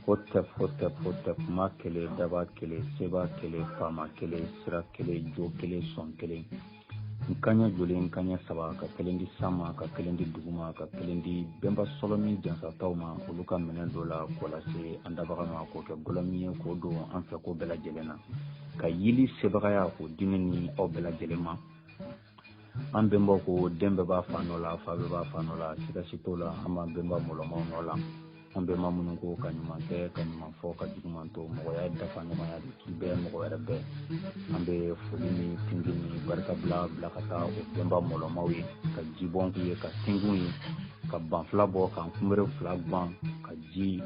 Hotep hotep hotep ma kelen daba kelen seba kelen faama kelen sira kelen jo kelen sɔn kelen n kaɲɛ joli n kaɲɛ saba ka kelen di san ma ka kelen di dugu ma ka kelen di bɛnba sɔlɔmin jansataw ma olu ka minɛn dɔ la k'o lase an dabaga ma k'o kɛ gɔlɔmi ye k'o don an fɛ ko bɛɛ lajɛlen na ka yili sebagaya k'o di ne ni aw bɛɛ lajɛlen ma. An bɛnbaw ko den bɛɛ b'a fa nɔ la, fa bɛɛ b'a fa nɔ la, siga si t'o la, an b'an bɛnba mɔlɔmaw nɔ la. An bɛnba minnu ko ka ɲuman kɛ, ka ɲuman fɔ, ka juguman to, mɔgɔya ye dafa ɲɔgɔnya de, k'i bɛɛ mɔgɔ wɛrɛ bɛɛ. An bɛ foli ni tingi ni barika bila bila ka taa o bɛnba mɔlɔmaw ye, ka jibɔn k'u ye, ka tingiw ye, ka banfula bɔ, ka kunbere fila gwan, ka ji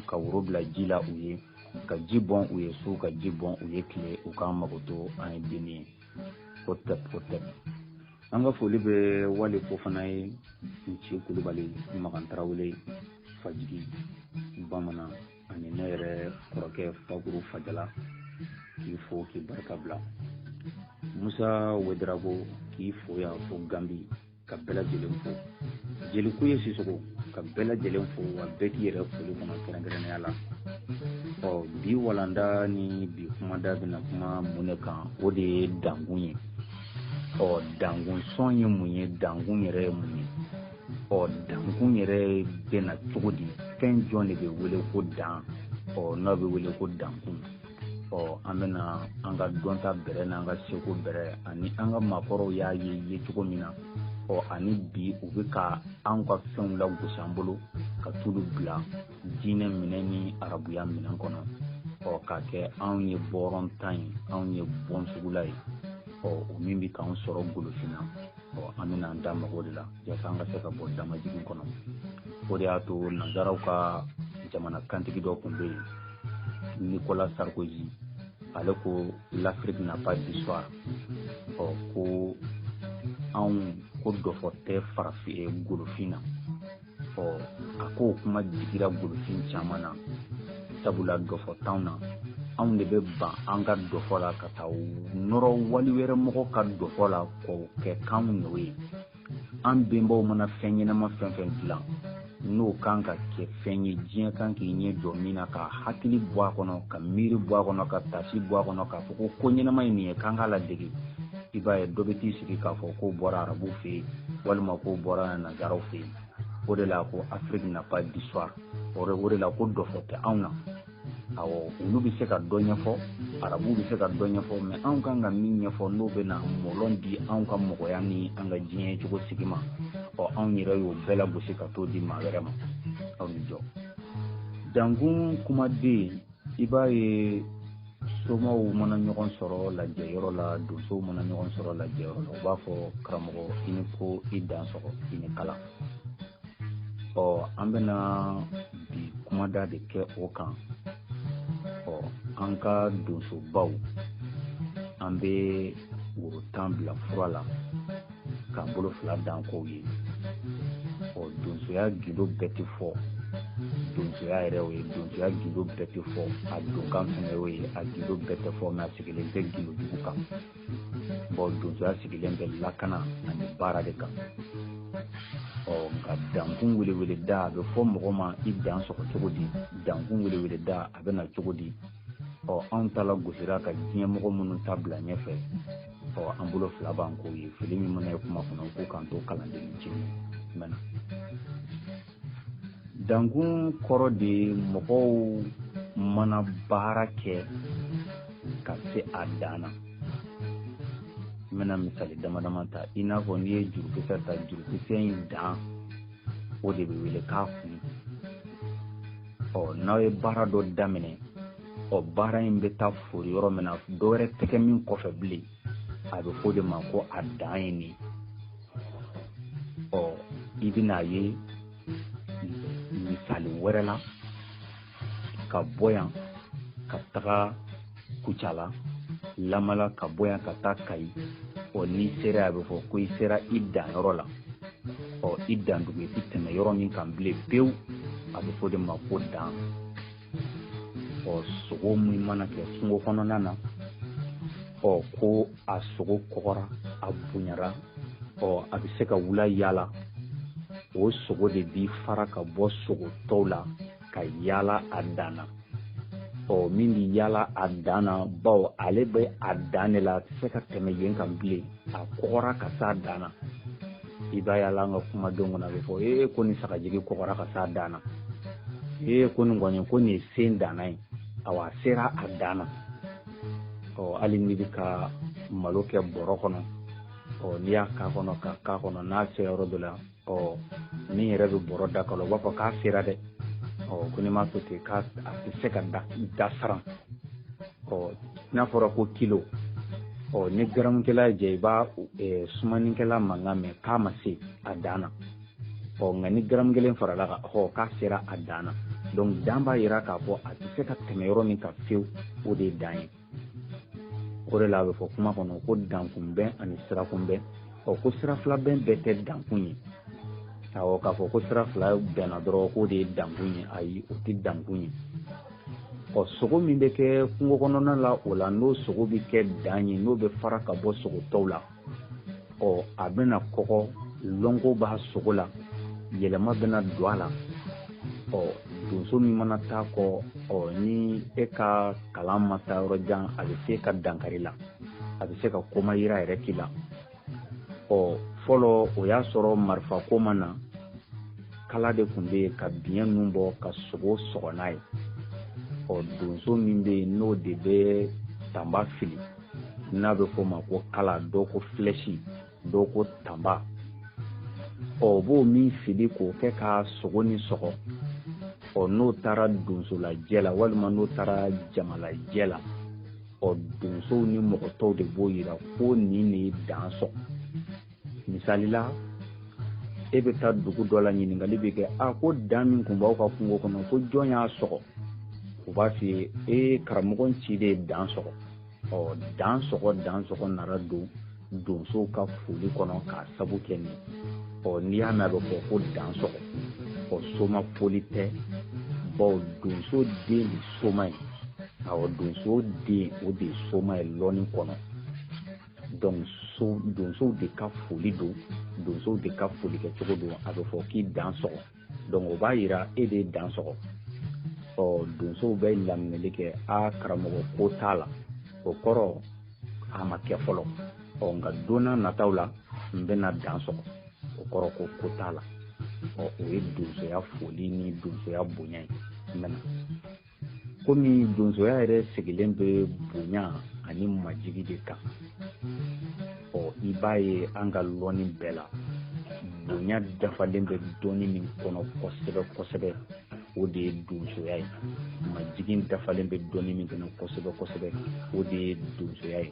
ka woro bila ji la u ye, ka ji bɔn u ye su, ka ji bɔn u ye tile, u k'an magoto an ye denni ye. Hotep hotep. An ka foli bɛ Wali Fofana ye, Nci Kulubali, Makan Tarawele, Fajigi Bamanan, ani ne yɛrɛ kɔrɔkɛ Fakuru Fajala, k'i fo k'i barika bila. Musa Wedarago k'i fo yan fo Gambi, ka bɛɛ lajɛlen fo. Jeliku ye Sisoko, ka bɛɛ lajɛlen fo, wa bɛɛ k'i yɛrɛ foli kɔnɔ kɛrɛnkɛrɛnnenya la. Ɔ bi walanda ni bi kumada bɛna kuma mun de kan? O de ye dankun ye. Ɔ dankun sɔn ye mun ye? Dankun yɛrɛ ye mun ye? Ɔ dankun yɛrɛ bɛna cogo di? Fɛn jɔn de bɛ wele ko dan? Ɔ n'o bɛ wele ko dankun. Ɔ an bɛna an ka dɔnta bɛrɛ n'an ka seko bɛrɛ ani an ka maakɔrɔw y'a ye cogo min na, ɔ ani bi u bɛ ka an ka fɛnw lagosi an bolo ka t'olu bila diinɛ minɛ ni arabuya minɛn kɔnɔ, ɔ k'a kɛ anw ye bɔrɔn tan ye, anw ye bɔnsugula ye, ɔ o min bɛ k'anw sɔrɔ golofinna. Ɔ an bɛna an da mago de la yaasa an ka se ka bɔ damajigin kɔnɔ. O de y'a to nanzaraw ka jamana kantigi dɔ tun bɛ yen, Nicolas Sarkozy, ale ko l'Afrique n'a pas d'histoire. Ɔ ko anw ko dɔfɔ tɛ farafin golofin na. Ɔ a k'o kuma digira golofin caman na, sabula dɔfɔ t'anw na. Anw de bɛ ban an ka dɔfɔ la ka taa nɔrɔ wali wɛrɛ mɔgɔ ka dɔfɔ la k'o kɛ k'anw n'o ye. An bɛnbaw mana fɛn ɲɛnama fɛn fɛn dilan, n'o kan ka kɛ fɛn ye diɲɛ kan k'i ɲɛ jɔ min na, ka hakili bɔ a kɔnɔ, ka miiri bɔ a kɔnɔ, ka tasi bɔ a kɔnɔ, k'a fɔ ko ko ɲɛnama ye nin ye k'an k'a ladege, i b'a ye dɔ bɛ t'i sigi k'a fɔ k'o bɔra arabuw fɛ yen walima k'o bɔra nanzaraw fɛ yen. O de la ko Afrique n'a pas d'histoire. O de la ko dɔfɔ tɛ anw na. Awɔ, olu bɛ se ka dɔ ɲɛfɔ, arabuw bɛ se ka dɔ ɲɛfɔ, mais anw kan ka min ɲɛfɔ n'o bɛ na mɔlɔn di anw ka mɔgɔya ni an ka diɲɛ cogo sigi ma, ɔ anw yɛrɛ y'o bɛɛ lagosi ka t'o di maa wɛrɛ ma. Aw ni jɔ. Dankun kumaden, i b'a ye somaw mana ɲɔgɔn sɔrɔ lajɛyɔrɔ la, donsow mana ɲɔgɔn sɔrɔ lajɛyɔrɔ la, u b'a fɔ karamɔgɔ i ni ko i dan sɔgɔ i ni kalan. Ɔ an bɛna bi kumada de kɛ o kan. Ɔ an ka donsobaw, an bɛ woro tan bila fura la k'an bolo fila dan k'o ye. Ɔ donsoya gindo bɛɛ tɛ fɔ, donsoya yɛrɛ y'o ye, donsoya gindo bɛɛ tɛ fɔ, a donkan fɛnɛ y'o ye, a gindo bɛɛ tɛ fɔ, mais a sigilen tɛ gindo jugu kan. Bɔn donsoya sigilen bɛ lakana ani baara de kan. Ɔ nka dankun weleweleda, a bɛ fɔ mɔgɔ ma i dan sɔgɔ cogo di? Dankun weleweleda a bɛ na cogo di? Ɔ anw ta la gosira ka diɲɛ mɔgɔ minnu ta bila ɲɛfɛ, ɔ an bolo fila b'an k'o ye. Fili min mana ye kuma kɔnɔ, k'o k'an to kalanden ci mɛna. Dankun kɔrɔ de ye mɔgɔw mana baara kɛ ka se a dan na. N bɛna misali dama dama ta, i n'a fɔ n'i ye jurukisɛ ta, jurukisɛ in dan o de bɛ wele k'a kun. Ɔ n'aw ye baara dɔ daminɛ, ɔ baara in bɛ taa fori yɔrɔ min na, dɔ wɛrɛ tɛ kɛ min kɔfɛ bilen, a bɛ fɔ o de ma ko a dan ye nin. Ɔ i bɛna ye misali wɛrɛ la, ka bɔ yan ka taga Kucala, Lamala, ka bɔ yan ka taa Kayi. Ɔ n'i sera, a bɛ fɔ ko i sera i danyɔrɔ la. Ɔ i dandugu i tɛ tɛmɛ yɔrɔ min kan bilen pewu, a bɛ fɔ o de ma ko dan. Ɔ sogo min mana kɛ kungo kɔnɔna na, ɔ ko a sogo kɔgɔra, a bonyara, ɔ a bɛ se ka wula yaala, o sogo de bi fara ka bɔ sogo tɔw la. ka yaala a dan na. Ɔ min bɛ yaala a dan na, bawo ale bɛ a dan de la, a tɛ se ka tɛmɛ yen kan bilen, a kɔgɔra ka s'a dan na. I b'a ye an ka kumadenw kɔnɔ, a bɛ fɔ ee ko nin sagajigi kɔgɔra ka s'a dan na, ee ko nin kɔni ko nin ye sen danna ye, awa a sera a dan na. Ɔ hali n'i bɛ ka malo kɛ bɔrɔ kɔnɔ, ɔ n'i y'a k'a kɔnɔ ka k'a kɔnɔ, n'a sera yɔrɔ dɔ la, ɔ min yɛrɛ bɛ bɔrɔ da kɔnɔ, u b'a fɔ k'a sera dɛ. Ɔ ko n'i m'a to ten k'a a tɛ se ka da saran. Ɔ n'a fɔra ko kilo, ɔ ni garamukɛla jɛ, i b'a sumanikɛla mankan mɛn k'a ma se a dan na. Ɔ nka ni garamu kelen farala kan, ɔ k'a sera a dan na. Donc dan b'a yira k'a fɔ a tɛ se ka tɛmɛ yɔrɔ min kan fiyewu, o de ye dan ye. O de la a bɛ fɔ kuma kɔnɔ ko dankunbɛn ani sirakunbɛn. Ɔ ko sira fila bɛn bɛɛ tɛ dankun ye. Awɔ, k'a fɔ ko sira fila bɛnna dɔrɔn k'o de ye dankun ye, ayi, o tɛ dankun ye. Ɔ sogo min bɛ kɛ kungo kɔnɔna la, o la n'o sogo bɛ kɛ dan ye, n'o bɛ fara ka bɔ sogo tɔw la, ɔ a bɛna kɔgɔ, lɔnko b'a sogo la, yɛlɛma bɛna don a la. Ɔ donso min mana taa kɔ, ɔ ni e ka kalan ma taa yɔrɔ jan, a bɛ se ka dankari la, a bɛ se ka koma yira yɛrɛ k'i la. Ɔ fɔlɔ o y'a sɔrɔ marifa ko ma na, kala de tun bɛ yen ka biɲɛ ninnu bɔ ka sogo sɔgɔ n'a ye. Ɔ donso min bɛ yen, n'o de bɛ tanba fili, n'a bɛ f'o ma ko kala, dɔw ko filɛsi, dɔw ko tanba. Ɔ o b'o min fili k'o kɛ ka sogo ni sɔgɔ. Ɔ n'o taara donsolajɛ la walima n'o taara jamalajɛ la, ɔ donsow ni mɔgɔ tɔw de b'o yira ko nin de ye dan sɔgɔ. Misali la, e bɛ taa dugu dɔ la, ɲininkali bɛ kɛ, a ko dan min tun b'aw ka kungo kɔnɔ, ko jɔn y'a sɔgɔ? U b'a f'i ye, ee karamɔgɔ ci de ye dan sɔgɔ. Ɔ dan sɔgɔ, dan sɔgɔ nana don donsow ka foli kɔnɔ k'a sabu kɛ nin. Ɔ n'i y'a mɛn a bɛ fɔ ko dan sɔgɔ, ɔ soma foli tɛ, bawo donso den de soma ye. Awɔ, donso den o de ye soma ye lɔnni kɔnɔ. Donc so donsow de ka foli don, donsow de ka foli kɛcogo don, a bɛ fɔ k'i dan sɔgɔ. Donc o b'a yira e de ye dan sɔgɔ. Ɔ donsow bɛ laminɛli kɛ, a karamɔgɔ ko t'a la, o kɔrɔ a ma kɛ fɔlɔ. Ɔ nka don n'a nataw la n bɛna dan sɔgɔ, o kɔrɔ ko ko t'a la. Ɔ o ye donsoya foli ni donsoya bonya ye. N bɛna komi donsoya yɛrɛ sigilen bɛ bonya ani majigi de kan, ɔ i b'a ye an ka lɔnni bɛɛ la, bonya dafalen bɛ dɔnni min kɔnɔ kosɛbɛ kosɛbɛ, o de ye donsoya ye. Majigin dafalen bɛ dɔnni min kɔnɔ kosɛbɛ kosɛbɛ, o de ye donsoya ye.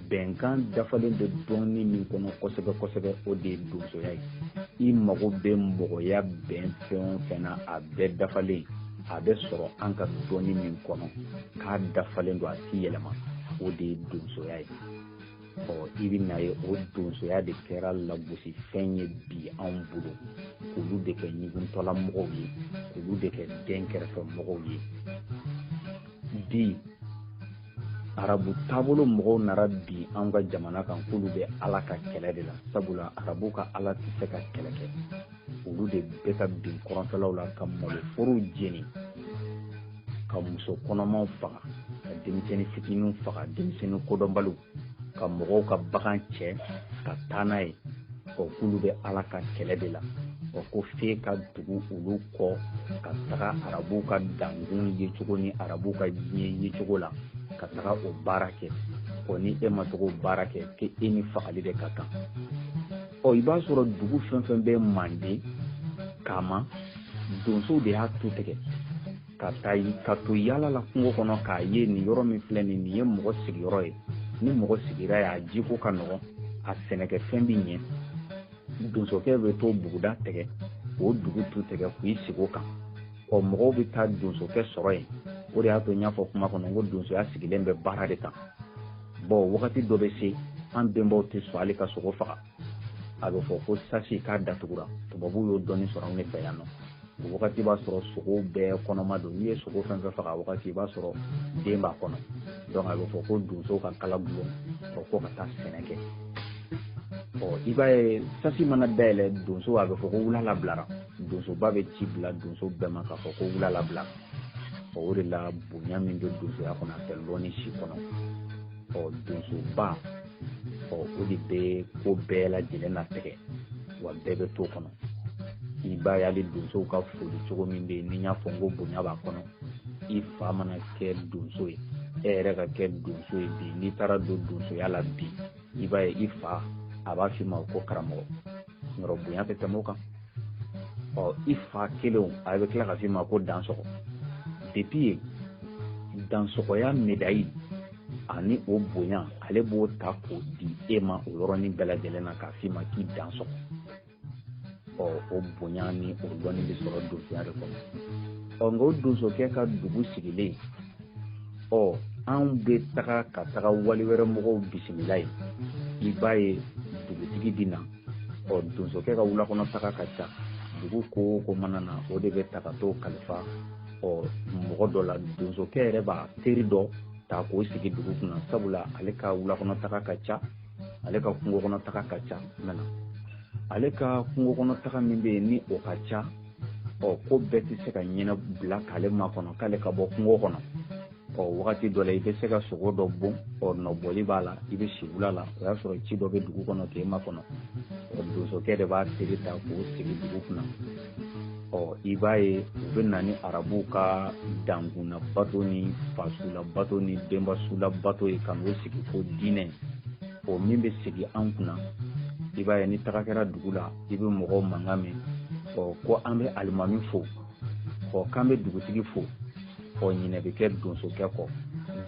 Bɛnkan dafalen bɛ dɔnni min kɔnɔ kosɛbɛ kosɛbɛ, o de ye donsoya ye. I mago bɛ mɔgɔya bɛn fɛn o fɛn na, a bɛɛ dafalen a bɛ sɔrɔ an ka dɔnni min kɔnɔ k'a dafalen don, a ti yɛlɛma, o de ye donsoya ye. Ɔ i bɛ n'a ye o donsoya de kɛra lagosifɛn ye bi anw bolo, k'olu de kɛ ɲuguntɔlamɔgɔw ye, k'olu de kɛ den kɛrɛfɛmɔgɔw ye. Bi arabu taabolo mɔgɔw nana bi an ka jamana kan k'olu bɛ Ala ka kɛlɛ de la, sabula arabu ka Ala tɛ se ka kɛlɛ kɛ. Olu de bɛ ka bin kɔrɔnfɛlaw la ka maloforow jeni, ka muso kɔnɔmaw faga, ka denmisɛnnin fitininw faga, denmisɛnnin kodɔnbaliw, ka mɔgɔw ka bagan cɛ ka taa n'a ye. Ɔ k'olu bɛ Ala ka kɛlɛ de la. Ɔ ko f'e ka tugu olu kɔ ka taga arabuw ka dankun yecogo ni arabuw ka diɲɛ yecogo la, ka taga o baara kɛ. Ɔ ni e ma taga o baara kɛ, k'e ni fagali de ka kan. Ɔ i b'a sɔrɔ dugu fɛn fɛn bɛ Manden Kama, donsow de y'a tu tigɛ ka taa ka to yaala la kungo kɔnɔ k'a ye nin yɔrɔ min filɛ nin ye mɔgɔ sigiyɔrɔ ye. Ni mɔgɔ sigira yen, a jiko ka nɔgɔn, a sɛnɛkɛfɛn bɛ ɲɛ. Donsokɛ bɛ to buguda tigɛ, k'o dugu tu tigɛ k'i sigi o kan. Ɔ mɔgɔw bɛ taa donsokɛ sɔrɔ yen. O de y'a to n y'a fɔ kuma kɔnɔ n ko donsoya sigilen bɛ baara de kan. Bɔn wagati dɔ bɛ se, an bɛnbaw tɛ sɔn hali ka sogo faga. A bɛ fɔ ko sasi k'a datugura, tubabuw y'o dɔnni sɔrɔ anw de fɛ yan nɔ. O wagati b'a sɔrɔ sogo bɛɛ kɔnɔma don. N'i ye sogo fɛn fɛn faga wagati, i b'a sɔrɔ den b'a kɔnɔ. Donc a bɛ fɔ ko donsow ka kala gulon, ɔ ko ka taa sɛnɛ kɛ. Ɔ i b'a ye sasi mana dayɛlɛ, donso a bɛ fɔ ko wula labilara, Donsoba bɛ ci bila donso bɛɛ ma k'a fɔ ko wula labila. O de la bonya min bɛ donsoya kɔnɔ, a tɛ lɔnni si kɔnɔ. Donsoba, o de bɛ ko bɛɛ lajɛlen latigɛ, wa bɛɛ bɛ t'o kɔnɔ. I b'a ye hali donsow ka foli cogo min bɛ yen, ni n y'a fɔ n ko bonya b'a kɔnɔ. I fa mana kɛ donso ye, e yɛrɛ ka kɛ donso ye bi, n'i taara don donsoya la bi, i b'a ye i fa a b'a f'i ma ko karamɔgɔ. Yɔrɔ bonya tɛ tɛmɛ o kan. I fa kelenw a bɛ tila ka f'i ma ko dansɔgɔ. Depuis yen, dansɔgɔya médaille ani o bonya, ale b'o ta k'o di e ma o yɔrɔnin bɛɛ lajɛlen na, k'a f'i ma k'i dansɔgɔ. O bonya ni o dɔnni bɛ sɔrɔ donsoya de kɔnɔ. Nka o donsokɛ ka dugu sigilen, anw bɛ taga ka taga wali wɛrɛ mɔgɔw bisimila yen. I b'a ye dugutigi bɛ na. Donsokɛ ka wula kɔnɔ taga ka ca. Dugu ko o ko mana na, o de bɛ ta ka t'o kalifa mɔgɔ dɔ la. Donsokɛ yɛrɛ b'a teri dɔ ta k'o sigi dugu kunna, sabula ale ka wula kɔnɔ taga ka ca, ale ka kungo kɔnɔ taga ka ca. Mɛna ale ka kungo kɔnɔ taga min bɛ yen ni o ka ca, ko bɛɛ tɛ se ka ɲɛnɛ bila k'ale makɔnɔ k'ale ka bɔ kungo kɔnɔ. Wagati dɔ la, i bɛ se ka sogo dɔ bon, nɔbɔli b'a la, i bɛ si wula la, o y'a sɔrɔ ci dɔ bɛ dugu kɔnɔ k'e makɔnɔ. Donsokɛ de b'a teri ta k'o sigi dugu kunna. I b'a ye u bɛ na ni arabuw ka dankunna bato ni fasula bato ni denbasula bato ye ka n'o sigi ko diinɛ. O min bɛ sigi an kunna, i b'a ye ni taga kɛra dugu la, i bɛ mɔgɔw mankan mɛn, ko an bɛ alimami fo, k'an bɛ dugutigi fo. Ɲinɛ bɛ kɛ donsokɛ kɔ.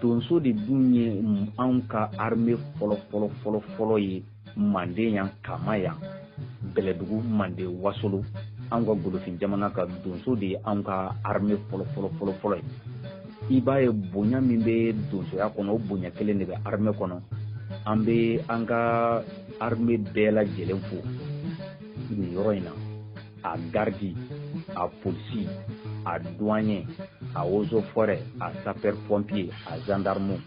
Donso de dun ye anw ka armée fɔlɔ fɔlɔ fɔlɔ fɔlɔ ye Manden yan, Kama yan, Bɛlɛdugu, Manden, Wasolo, anw ka golofin jamana ka donso de ye anw ka armée fɔlɔ fɔlɔ fɔlɔ fɔlɔ ye. I b'a ye bonya min bɛ donsoya kɔnɔ, o bonya kelen de bɛ armée kɔnɔ. An bɛ an ka armée bɛɛ lajɛlen fo nin yɔrɔ in na, a gardi, a polisi, a douanier, a eaux et forêts, a sapeur pompier, a gendarme.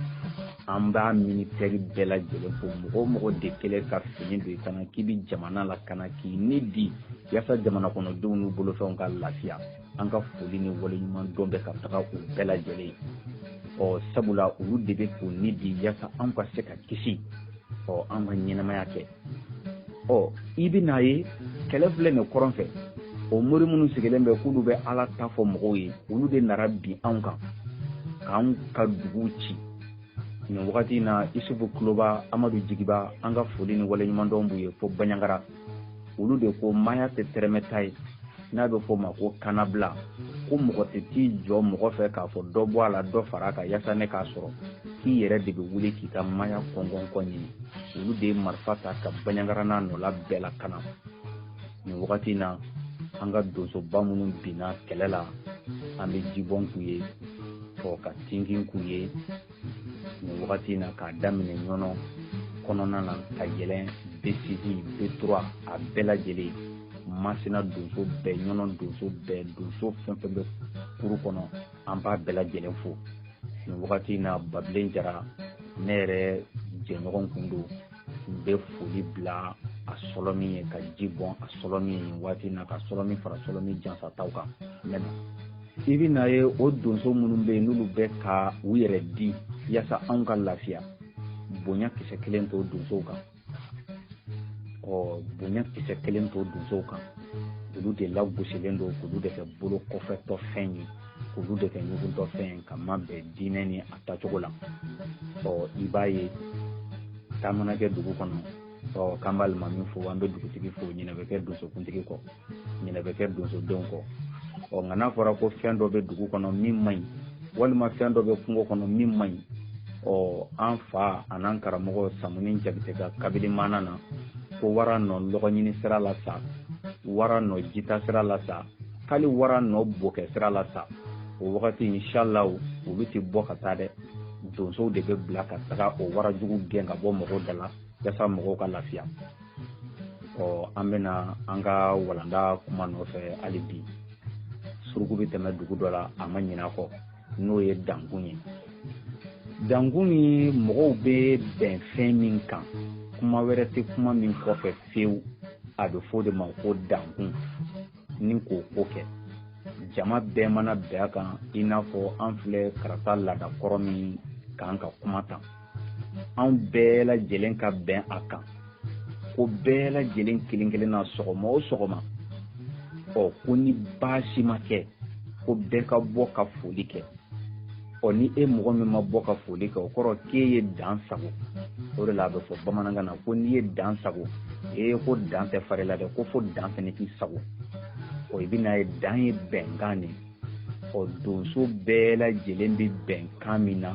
An b'a militaire bɛɛ lajɛlen fo. Mɔgɔ o mɔgɔ de kɛlen ka fini don i kana k'i bɛ jamana lakana, k'i ni di yaasa jamana kɔnɔdenw n'u bolofɛnw ka lafiya, an ka foli ni waleɲuman dɔn bɛ ka taga u bɛɛ lajɛlen. Sabula olu de bɛ k'u ni di yaasa anw ka se ka kisi, an ka ɲɛnamaya kɛ. I bɛ n'a ye kɛlɛ filɛ nin kɔrɔn fɛ, o mori minnu sigilen bɛ k'olu bɛ Ala ta fɔ mɔgɔw ye, olu de nana bin anw kan k'anw ka dugu ci. Nin wagati in na, Isufu Kuloba, Amadu Jigiba, an ka foli ni waleɲumandɔn b'u ye fo Baɲangara. Olu de ko maaya tɛ tɛrɛmɛ ta ye, n'a bɛ fɔ o ma ko kannabila, ko mɔgɔ tɛ t'i jɔ mɔgɔ fɛ k'a fɔ dɔ bɔ a la, dɔ fara a kan yaasa ne k'a sɔrɔ, k'i yɛrɛ de bɛ wuli k'i ka maaya kɔngɔnkɔ ɲini. Olu de ye marifa ta ka Baɲangara n'a nɔla bɛɛ lakana. Nin wagati in na, an ka donsoba minnu binna kɛlɛ la, an bɛ jibɔn k'u ye, ka tinkin k'u ye nin wagati in na, k'a daminɛ Ɲɔnɔ kɔnɔna na ka yɛlɛn B6, B3, a bɛɛ lajɛlen, Masina donso bɛɛ, Ɲɔnɔ donso bɛɛ, donso fɛn fɛn bɛ kuru kɔnɔ, an b'a bɛɛ lajɛlen fo nin wagati in na. Babilen Jara, ne yɛrɛ jɛɲɔgɔn kun don, n bɛ foli bila a sɔlɔmin ye, ka ji bɔn a sɔlɔmin ye nin waati in na, ka sɔlɔmin fara sɔlɔmin jansataw kan. Mɛ i bɛ n'a ye o donso minnu bɛ yen, n'olu bɛ ka u yɛrɛ di yaasa anw ka lafiya, bonya kisɛ kelen t'o donsow kan. Bonya kisɛ kelen t'o donsow kan. Olu de lagosilen don k'olu de kɛ bolo kɔfɛtɔ fɛn ye, k'olu de kɛ ɲuguntɔ fɛn ye, ka mabɛn diinɛ ni a tacogo la. I b'a ye taa mana kɛ dugu kɔnɔ, k'an b'a alimami fo, an bɛ dugutigi fo, ɲinɛ bɛ kɛ donsokuntigi kɔ, ɲinɛ bɛ kɛ donsodenw kɔ. Nka n'a fɔra ko fɛn dɔ bɛ dugu kɔnɔ min man ɲi, walima fɛn dɔ bɛ kungo kɔnɔ min man ɲi, an fa an'an karamɔgɔ Samuni Jakite ka kabili maana na ko wara nɔ lɔgɔ ɲini sira la sa, wara nɔ jita sira la sa, k'ale wara nɔ bokɛ sira la sa, o wagati inshallah olu tɛ bɔ ka taa dɛ. Donsow de bɛ bila ka taga o wara jugu gɛn ka bɔ mɔgɔw da la yaasa mɔgɔw ka lafiya. An bɛna an ka walanda kuma nɔfɛ hali bi. Suruku bɛ tɛmɛ dugu dɔ la, a ma ɲinɛ a kɔ, n'o ye dankun ye. Dankun ye mɔgɔw bɛ bɛn fɛn min kan, kuma wɛrɛ tɛ kuma min kɔfɛ fewu, a bɛ fɔ o de ma ko dankun. ni k'o ko kɛ. Jama bɛɛ mana bɛn a kan, i n'a fɔ an filɛ Karata laada kɔrɔ min kan ka kuma tan, anw bɛɛ lajɛlen ka bɛn a kan ko bɛɛ lajɛlen kelen kelen na sɔgɔma o sɔgɔma, ɔ ko ni baasi ma kɛ, ko bɛɛ ka bɔ ka foli kɛ. Ɔ ni e mɔgɔ min ma bɔ ka foli kɛ, o kɔrɔ k'e ye dan sago. O de la a bɛ fɔ bamanankan na ko n'i ye dan sago, ee ko dan tɛ fari la dɛ, ko fo dan fɛnɛ k'i sago. Ɔ i bɛna ye dan ye bɛnkan de ye. Ɔ donso bɛɛ lajɛlen bɛ bɛnkan min na,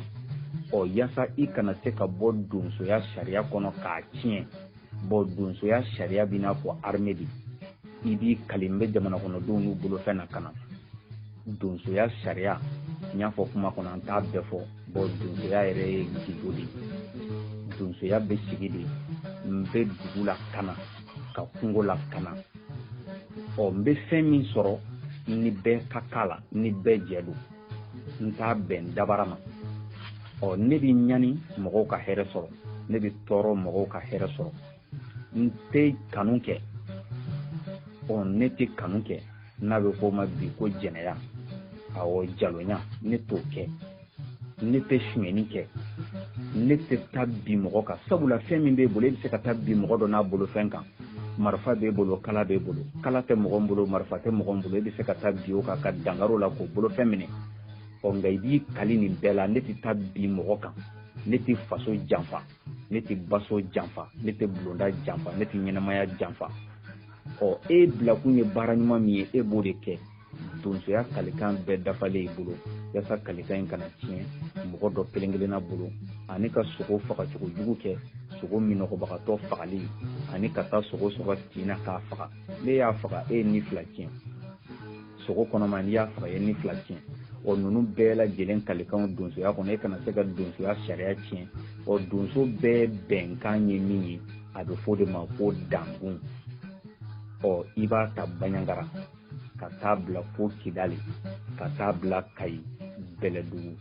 ɔ yaasa i kana se ka bɔ donsoya sariya kɔnɔ k'a tiɲɛ. Bɔn donsoya sariya b'i n'a fɔ armée de, i b'i kali n bɛ jamana kɔnɔdenw n'u bolofɛn na ka na. Donsoya sariya, n y'a fɔ kuma kɔnɔ, an t'a bɛɛ fɔ. Bɔn donsoya yɛrɛ ye gindo de ye. Donsoya bɛ sigi de, n bɛ dugu lakana ka kungo lakana. Ɔ n bɛ fɛn min sɔrɔ ni bɛɛ ka k'a la, ni bɛɛ jɛ don, n t'a bɛn dabara ma. Ɔ ne bɛ ɲani mɔgɔw ka hɛrɛ sɔrɔ, ne bɛ tɔɔrɔ mɔgɔw ka hɛrɛ sɔrɔ. N tɛ kanu kɛ, ɔ ne tɛ kanu kɛ n'a bɛ fɔ o ma bi ko jɛnɛya, awɔ jalonya, ne t'o kɛ. Ne tɛ sonyɛni kɛ, ne tɛ taa bin mɔgɔ kan, sabula fɛn min b'e bolo, e bɛ se ka taa bin mɔgɔ dɔ n'a bolofɛn kan. Marifa b'e bolo, kala b'e bolo, kala tɛ mɔgɔ bolo, marifa tɛ mɔgɔ bolo, e bɛ se ka taa bin o kan ka dankari o la k'o bolofɛn minɛ. Ɔ nka i b'i kali nin bɛɛ la, ne tɛ taa bin mɔgɔ kan, ne tɛ faso janfa, ne tɛ baso janfa, ne tɛ bulonda janfa, ne tɛ ɲɛnamaya janfa. Ɔ e bilakun ye baara ɲuman min ye, e b'o de kɛ. Donsoya kalikan bɛɛ dafalen i bolo, yaasa kalikan in kana tiɲɛ mɔgɔ dɔ kelen kelenna bolo, ani ka sogo fagacogo jugu kɛ, sogo minɔgɔbagatɔ fagali, ani ka taa sogo sɔgɔ tin na k'a faga. Ne y'a faga, e ye ni fila tiɲɛ. Sogo kɔnɔma, n'i y'a faga, i ye ni fila tiɲɛ. Ɔ ninnu bɛɛ lajɛlen kalikanw donsoya kɔnɔ, e kana se ka donsoya sariya tiɲɛ. Ɔ donso bɛɛ bɛnkan ye min ye, a bɛ fɔ o de ma ko dankun. Ɔ i b'a ta Baɲangara ka taa bila fo Kidali, ka taa bila Kayi, Bɛlɛdugu,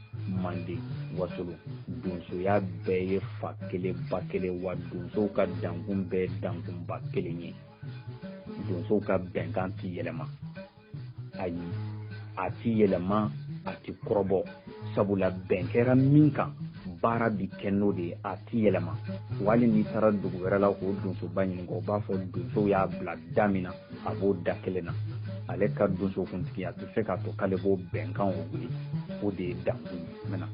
Manden, Wasolo. Donsoya bɛɛ ye fa kelen ba kelen, wa donsow ka dankun bɛɛ dankunba kelen ye. Donsow ka bɛnkan ti yɛlɛma, ayi, a ti yɛlɛma, a ti kɔrɔbɔ, sabula bɛn kɛra min kan, baara bi kɛ n'o de ye, a ti yɛlɛma. Wali n'i taara dugu wɛrɛ la k'o donsoba ɲininka, o b'a fɔ donsow y'a bila da min na, a b'o da kelen na. Ale ka donsokuntigiya tɛ se k'a to k'ale b'o bɛnkan o wuli. O de ye dankun ye.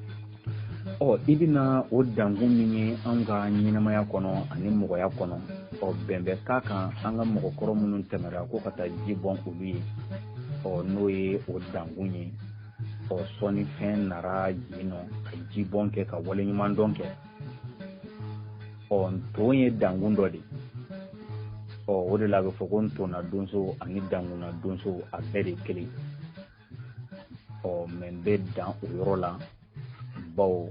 Ɔ i bɛna o dankun min ye anw ka ɲɛnamaya kɔnɔ ani mɔgɔya kɔnɔ, ɔ bɛn bɛ k'a kan an ka mɔgɔkɔrɔ minnu tɛmɛra ko ka taa ji bɔn olu ye, ɔ n'o ye o dankun ye. Ɔ sɔnnifɛn nara yen nɔ ka ji bɔn kɛ, ka waleɲumandɔn kɛ. Ɔ nton ye dankun dɔ de ye. Ɔ o de la a bɛ fɔ ko ntonna donso ani dankunna donso, a bɛɛ de kelen. Ɔ mɛ n bɛ dan o yɔrɔ la, bawo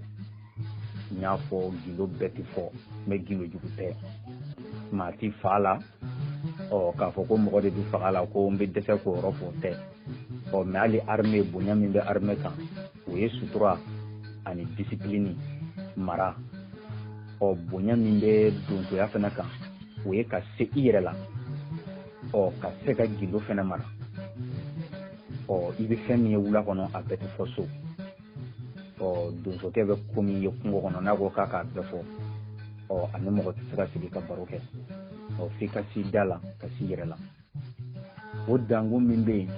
n y'a fɔ gindo bɛɛ tɛ fɔ, mɛ gindo jugu tɛ, maa ti fa la. Ɔ k'a fɔ ko mɔgɔ de bɛ faga la, ko n bɛ dɛsɛ k'o yɔrɔ fɔ, o tɛ. Ɔ mɛ hali armée, bonya min bɛ armée kan, o ye sutura ani discipline mara. Ɔ bonya min bɛ donsoya fana kan, o ye ka se i yɛrɛ la, ɔ ka se ka gindo fana mara. Ɔ i bɛ fɛn min ye wula kɔnɔ, a bɛɛ tɛ fɔ so. Ɔ donsokɛ bɛ ko min ye kungo kɔnɔ, n'a ko k'a k'a bɛɛ fɔ, ɔ ani mɔgɔ tɛ se ka sigi ka baro kɛ. Ɔ f'i ka s'i da la, ka s'i yɛrɛ la. O dankun min bɛ yen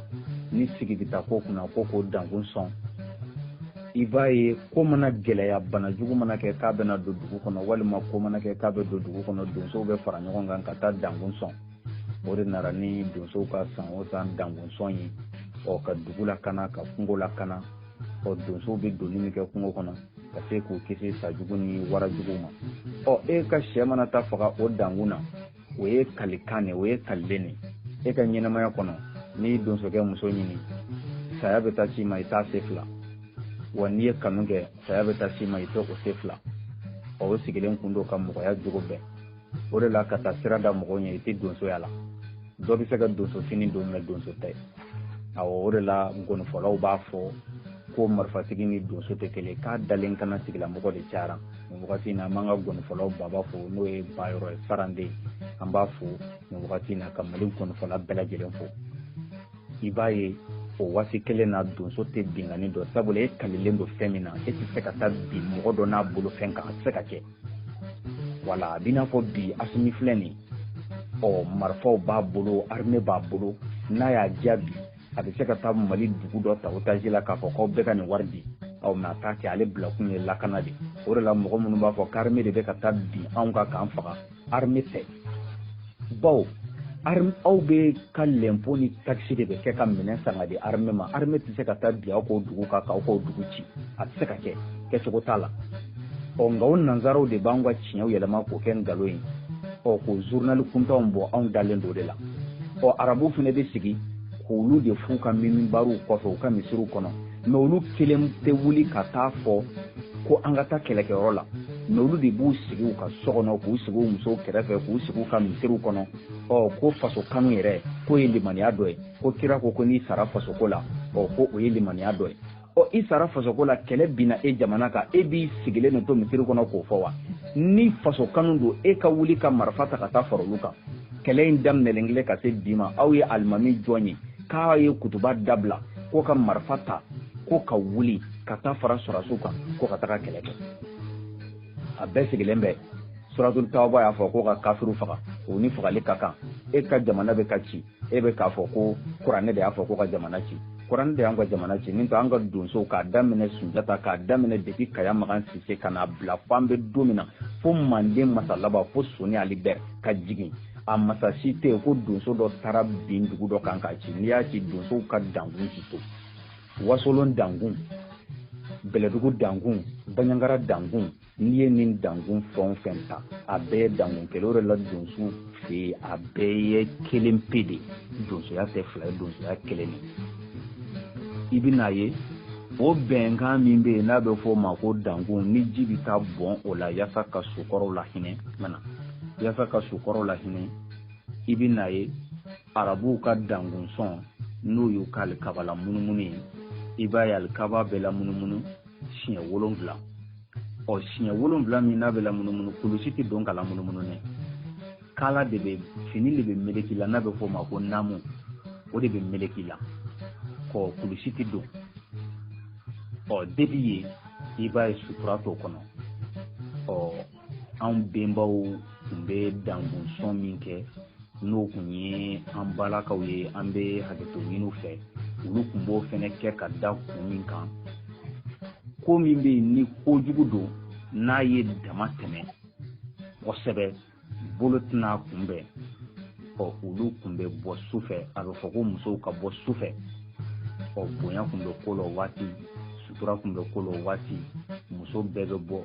ni sigi bɛ taa ko kunna, ko k'o dankun sɔn, i b'a ye ko mana gɛlɛya, bana jugu mana kɛ k'a bɛna don dugu kɔnɔ, walima ko mana kɛ k'a bɛ don dugu kɔnɔ, donsow bɛ fara ɲɔgɔn kan ka taa dankun sɔn. O de nana ni donsow ka san o san dankun sɔn ye, ɔ ka dugu lakana, ka kungo lakana. Ɔ donsow bɛ donni min kɛ kungo kɔnɔ ka se k'u kisi sajugu ni warajugu ma. Ɔ e ka sɛ mana taa faga o dankun na, o ye kalikan de, o ye kalilen de. E ka ɲɛnamaya kɔnɔ, n'i donsokɛ muso ɲini, saya bɛ taa s'i ma, i t'a se fila. Wa n'i ye kanu kɛ, saya bɛ taa s'i ma, i tɛ o se fila. Ɔ o sigilen kun don ka mɔgɔya jogo bɛn. O de la ka taa sira da mɔgɔw ɲɛ, i tɛ donsoya la. Dɔ bɛ se ka donso fini don, mɛ donso tɛ. Awɔ, o de la ngɔnifɔlaw b'a fɔ ko marifatigi ni donso tɛ kelen, k'a dalen kana tigilamɔgɔ de cayara. Nin wagati in na, an b'an ka ngɔnifɔlaw baba fo, n'o ye Bayɔrɔ ye, Saranden, an b'a fo nin wagati in na, ka Mali ngɔnifɔla bɛɛ lajɛlen fo. I b'a ye o waati kelen na donso tɛ binkanni dɔn, sabula e kalilen don fɛn min na, e tɛ se ka taa bin mɔgɔ dɔ n'a bolofɛn kan, a tɛ se ka kɛ. Wala a b'i n'a fɔ bi Asimi filɛ nin, ɔ marifaw b'a bolo, armée b'a bolo, n'a y'a diya bi a bɛ se ka taa Mali dugu dɔ ta otage la k'a fɔ k'aw bɛɛ ka nin wari di aw, mais a t'a kɛ. Ale bilakun ye lakana de. O de la mɔgɔ minnu b'a fɔ k'armée de bɛ ka taa bin anw kan k'an faga, armée tɛ, bawo aw bɛ ka lɛnpo ni taxe de bɛ kɛ ka minɛn san ka di armée ma. Armée tɛ se ka taa bin aw k'o dugu kan k'aw k'o dugu ci, a tɛ se ka kɛ, kɛcogo t'a la. Ɔ nka o nanzaraw de b'an ka tiɲɛw yɛlɛma k'o kɛ nkalon ye, ɔ k'o journal kuntanw bɔ, anw dalen don o de la. Ɔ arabuw fana bɛ sigi k'olu de f'u ka minbariw kɔfɛ, u ka misiriw kɔnɔ, mais olu kelen tɛ wuli ka taa fɔ ko an ka taa kɛlɛkɛyɔrɔ la, mais olu de b'u sigi u ka so kɔnɔ, k'u sigi u musow kɛrɛfɛ, k'u sigi u ka misiriw kɔnɔ. Ɔ ko faso kanu yɛrɛ k'o ye limaniya dɔ ye, ko kira ko ko n'i sara fasoko la, ɔ ko o ye limaniya dɔ ye. Ɔ i sara fasoko la, kɛlɛ binna e jamana kan, e b'i sigilen de to misiri kɔnɔ k'o fɔ wa? Ni faso kanu don, e ka wuli ka marifa ta ka taa fara olu kan. Kɛlɛ in daminɛlen kelen ka se bi ma, aw ye alimami jɔn ye k'a ye kutuba dabila ko ka marifa ta ko ka wuli ka taa fara sɔrɔdasiw kan ko ka taga kɛlɛ kɛ? A bɛɛ sigilen bɛ. Suratul Tawba y'a fɔ ko ka kafiriw faga, o ni fagali ka kan. E ka jamana bɛ ka ci, e bɛ k'a fɔ ko kuranɛ de y'a fɔ ko ka jamana ci. Kuranɛ de y'an ka jamana ci nin to an ka donsow k'a daminɛ Sunjata, k'a daminɛ depuis Kaya Magan Sise ka n'a bila fo an bɛ don min na, fo Manden masa laban, fo Soni Ali Bɛr ka jigin, a masa si tɛ yen ko donso dɔ taara bin dugu dɔ kan k'a ci. N'i y'a ci, donsow ka dankun ti to. Wasolon dankun, Bɛlɛdugu dankun, Baɲangara dankun, n'i ye nin dankun fɛn o fɛn ta, a bɛɛ ye dankun kelen. O de la donsow fɛ yen, a bɛɛ ye kelen pe de. Donsoya tɛ fila ye, donsoya kelen de. I bɛn'a ye o bɛnkan min bɛ yen n'a bɛ fɔ o ma ko dankun, ni ji bɛ taa bɔn o la yaasa ka sukɔrɔw lahinɛ, mana yaasa ka sukɔrɔw lahinɛ. I bɛn'a ye arabuw ka dankun sɔn, n'o y'u ka alikaba la munumunu ye, i b'a ye alikaba bɛ la munumunu siɲɛ 7. Ɔ siɲɛ 7 min n'a bɛ la munumunu, kulusi tɛ don ka la munumunu dɛ, kala de bɛ, fini de bɛ meleki la n'a bɛ fɔ o ma ko naamu, o de bɛ meleki la kɔ, kulusi tɛ don. Ɔ depuis yen, i b'a ye sutura t'o kɔnɔ. Ɔ anw benbaw tun bɛ dankun sɔn min kɛ, n'o tun ye an balakaw ye, an bɛ hakɛto ɲini u fɛ, olu tun b'o fɛnɛ kɛ ka da kun min kan, ko min bɛ yen ni kojugu don, n'a ye dama tɛmɛ kosɛbɛ, bolo tɛna kunbɛn. Ɔ olu tun bɛ bɔ su fɛ, a bɛ fɔ ko musow ka bɔ su fɛ. Ɔ bonya tun bɛ ko la o waati, sutura tun bɛ ko la o waati, muso bɛɛ bɛ bɔ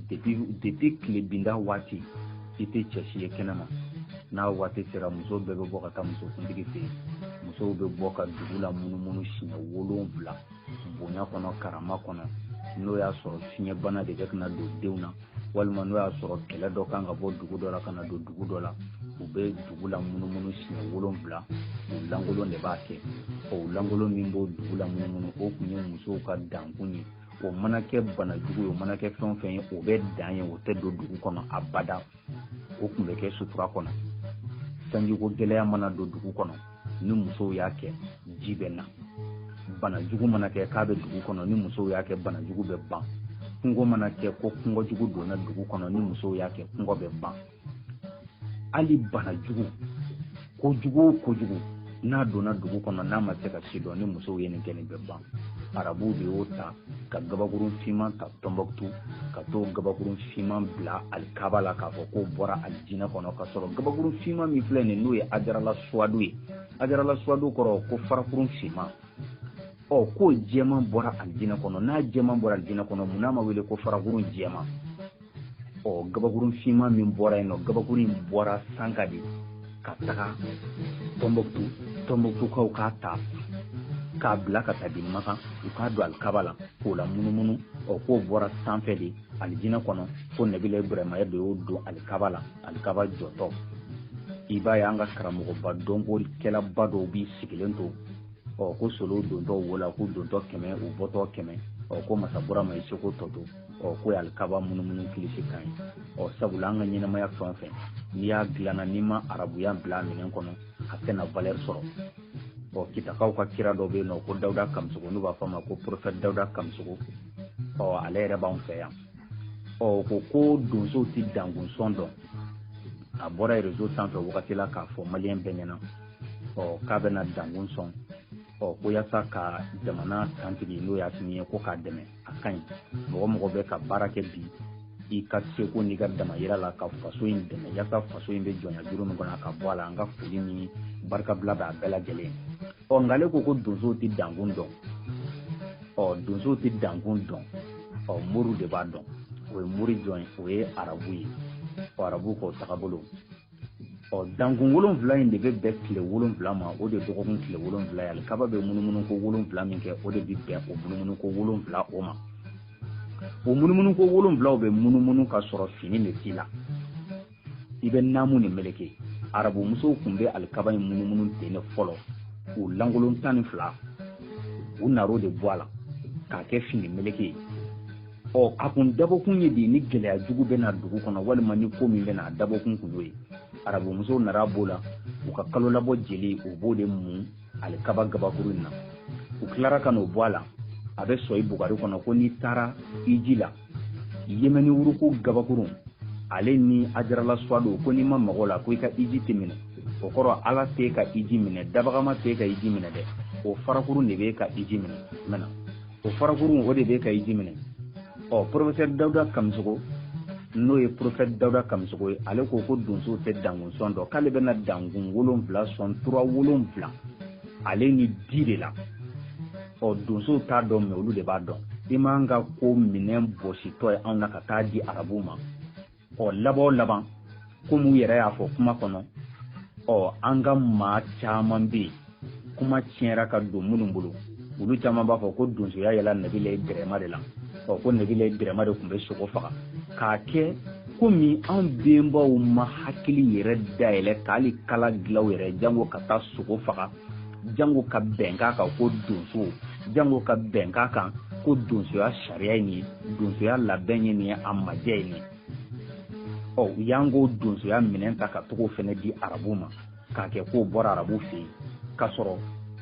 depuis tile binda waati, i tɛ cɛ si ye kɛnɛma. N'a waati sera, muso bɛɛ bɛ bɔ ka taa musokuntigi fɛ yen. Musow bɛ bɔ ka dugu la munumunu siɲɛ 7 bonya kɔnɔ, karama kɔnɔ. N'o y'a sɔrɔ fiɲɛbana de bɛ ka na don denw na, walima n'o y'a sɔrɔ kɛlɛ dɔ kan ka bɔ dugu dɔ la ka na don dugu dɔ la, u bɛ dugu la munumunu siɲɛ 7, u lankolon de b'a kɛ. O lankolon min b'o dugu la munumunu, o tun ye musow ka dankun ye. O mana kɛ bana jugu ye, o mana kɛ fɛn o fɛn ye, o bɛ dan ye, o tɛ don dugu kɔnɔ abada. O tun bɛ kɛ sutura kɔnɔ. Sanjiko gɛlɛya mana don dugu kɔnɔ, ni musow y'a kɛ, ji bɛ na. Bana jugu mana kɛ k'a bɛ dugu kɔnɔ, ni musow y'a kɛ, bana jugu bɛ ban. Kungo mana kɛ ko kungo jugu donna dugu kɔnɔ, ni musow y'a kɛ, kungo bɛ ban. Hali bana jugu, kojugu o kojugu n'a donna dugu kɔnɔ, n'a ma se ka si dɔn, ni musow ye nin kɛ, nin bɛ ban. Arabuw de y'o ta ka gabakurun finman ta Tɔnbɔkutu, ka t'o gabakurun finman bila alikaba la k'a fɔ k'o bɔra alijinɛ kɔnɔ, k'a sɔrɔ gabakurun finman min filɛ nin, n'o ye ajarala suwadu ye. Ajarala suwadu kɔrɔ ko farakurun finman. Ɔ k'o jɛman bɔra alijinɛ kɔnɔ. N'a jɛman bɔra alijinɛ kɔnɔ, mun n'a ma wele ko farakurun jɛman? Ɔ gabakurun finman min bɔra yen nɔ, gabakurun in bɔra sanka de ka taga Tɔnbɔkutu. Tɔnbɔkutukaw k'a ta k'a bila ka taa di Makan, u k'a don alikaba la k'o la munumunu. Ɔ k'o bɔra sanfɛ de alijinɛ kɔnɔ, ko Nabila Ibrahima de y'o don alikaba la, alikaba jɔtɔ. I b'a ye an ka karamɔgɔba dɔnkokɛlaba dɔw b'i sigilen to, ɔ ko solow dontɔ wo la, k'u dontɔ 100, u bɔtɔ 100. Ɔ ko masa Burama ye seko tɔ to. Ɔ k'o ye alikaba munumunu kilisi kan ye. Ɔ sabula an ka ɲɛnamaya fɛn o fɛn, n'i y'a dilanna, n'i ma arabuya bila a minɛn kɔnɔ, a tɛna valeur sɔrɔ. Ɔ Kitakaw ka kira dɔ bɛ yen nɔ ko Dawuda Kamisogo, n'u b'a fɔ a ma ko prophète Dawuda Kamisogo. Ɔ ale yɛrɛ b'anw fɛ yan. Ɔ ko donsow tɛ dankun sɔn dɔn. A bɔra réseau sanfɛ wagati la k'a fɔ maliyɛn bɛɛ ɲɛna, ɔ k'a bɛna dankun sɔn, ɔ ko yaasa ka jamana kantigi n'o y'Asimi ye, ko k'a dɛmɛ. A ka ɲi, mɔgɔ mɔgɔ bɛ ka baara kɛ bi i ka seko n'i ka damayira la ka faso in dɛmɛ yaasa faso in bɛ jɔnya juru min kɔnɔ a ka bɔ a la, an ka foli ni barikabila bɛ a bɛɛ lajɛlen. Ɔ nka ale ko donsow tɛ dankun dɔn. Ɔ donsow tɛ dankun dɔn, ɔ moriw de b'a dɔn. O ye mori jɔn ye? O ye arabu ye. Ɔ arabu k'o tagabolo. Ɔ dankun 7 in de bɛ bɛn tile 7 ma, o de ye dɔgɔkun tile 7 ye. Alikaba bɛ munumunu ko 7 min kɛ, o de bɛ bɛn o munumunu ko 7 o ma. O munumunu ko 7 bɛ munumunu ka sɔrɔ fini de t'i la, i bɛ naamu de meleke. Arabu musow tun bɛ alikaba in munumunu ten de fɔlɔ, u lankolon 12, u nar'o de bɔ a la k'a kɛ fini meleke ye. Ɔ a kun dabɔkun ye de ni gɛlɛya jugu bɛ na dugu kɔnɔ walima ni ko min bɛ na, a dabɔkun kun y'o ye. Arabu musow nana b'o la, u ka kalo labɔ jeli, u b'o de mun alikaba gabakuru in na. U tilara ka n'o bɔ a la, a bɛ sɔyi bugari kɔnɔ ko n'i taara iji la yemɛni wuruku gabakuru ale ni ajarala suwado, ko n'i ma mago la ko i ka iji tɛ minɛ. O kɔrɔ ala t'e ka iji minɛ, dabagama t'e ka iji minɛ dɛ, o farakurun de b'e ka iji minɛ. Mɛna o farakurun o de b'e ka iji minɛ. Ɔ professeur Dawuda Kamisogo, n'o ye prophète Dawuda Kamisogo ye, ale ko donsow tɛ dankun sɔn dɔn, k'ale bɛna dankun 7 sɔn tura 7 ale ni di de la. Ɔ donsow t'a dɔn, mɛ olu de b'a dɔn. I m'an ka ko minɛn bɔsitɔ ye anw na ka taa di arabuw ma. Ɔ laban o laban, komi u yɛrɛ y'a fɔ kuma kɔnɔ, ɔ an ka maa caman bɛ yen kuma tiɲɛra ka don minnu bolo, olu caman b'a fɔ ko donsoya yɛlɛ Nabila Dɛrɛma de la. Ɔ ko Nabila Dɛrɛma de tun bɛ sogo faga k'a kɛ komi anw benbaw ma hakili yɛrɛ dayɛlɛ k'ale kala dilan u yɛrɛ, jango ka taa sogo faga, jango ka bɛnkan kan ko donso, jango ka bɛnkan kan ko donsoya sariya ye nin ye, donsoya labɛn ye nin ye, a majɛ ye nin ye. Ɔ u y'an k'o donsoya minɛn ta ka togo fɛnɛ di arabu ma k'a kɛ k'o bɔra arabu fɛ yen, k'a sɔrɔ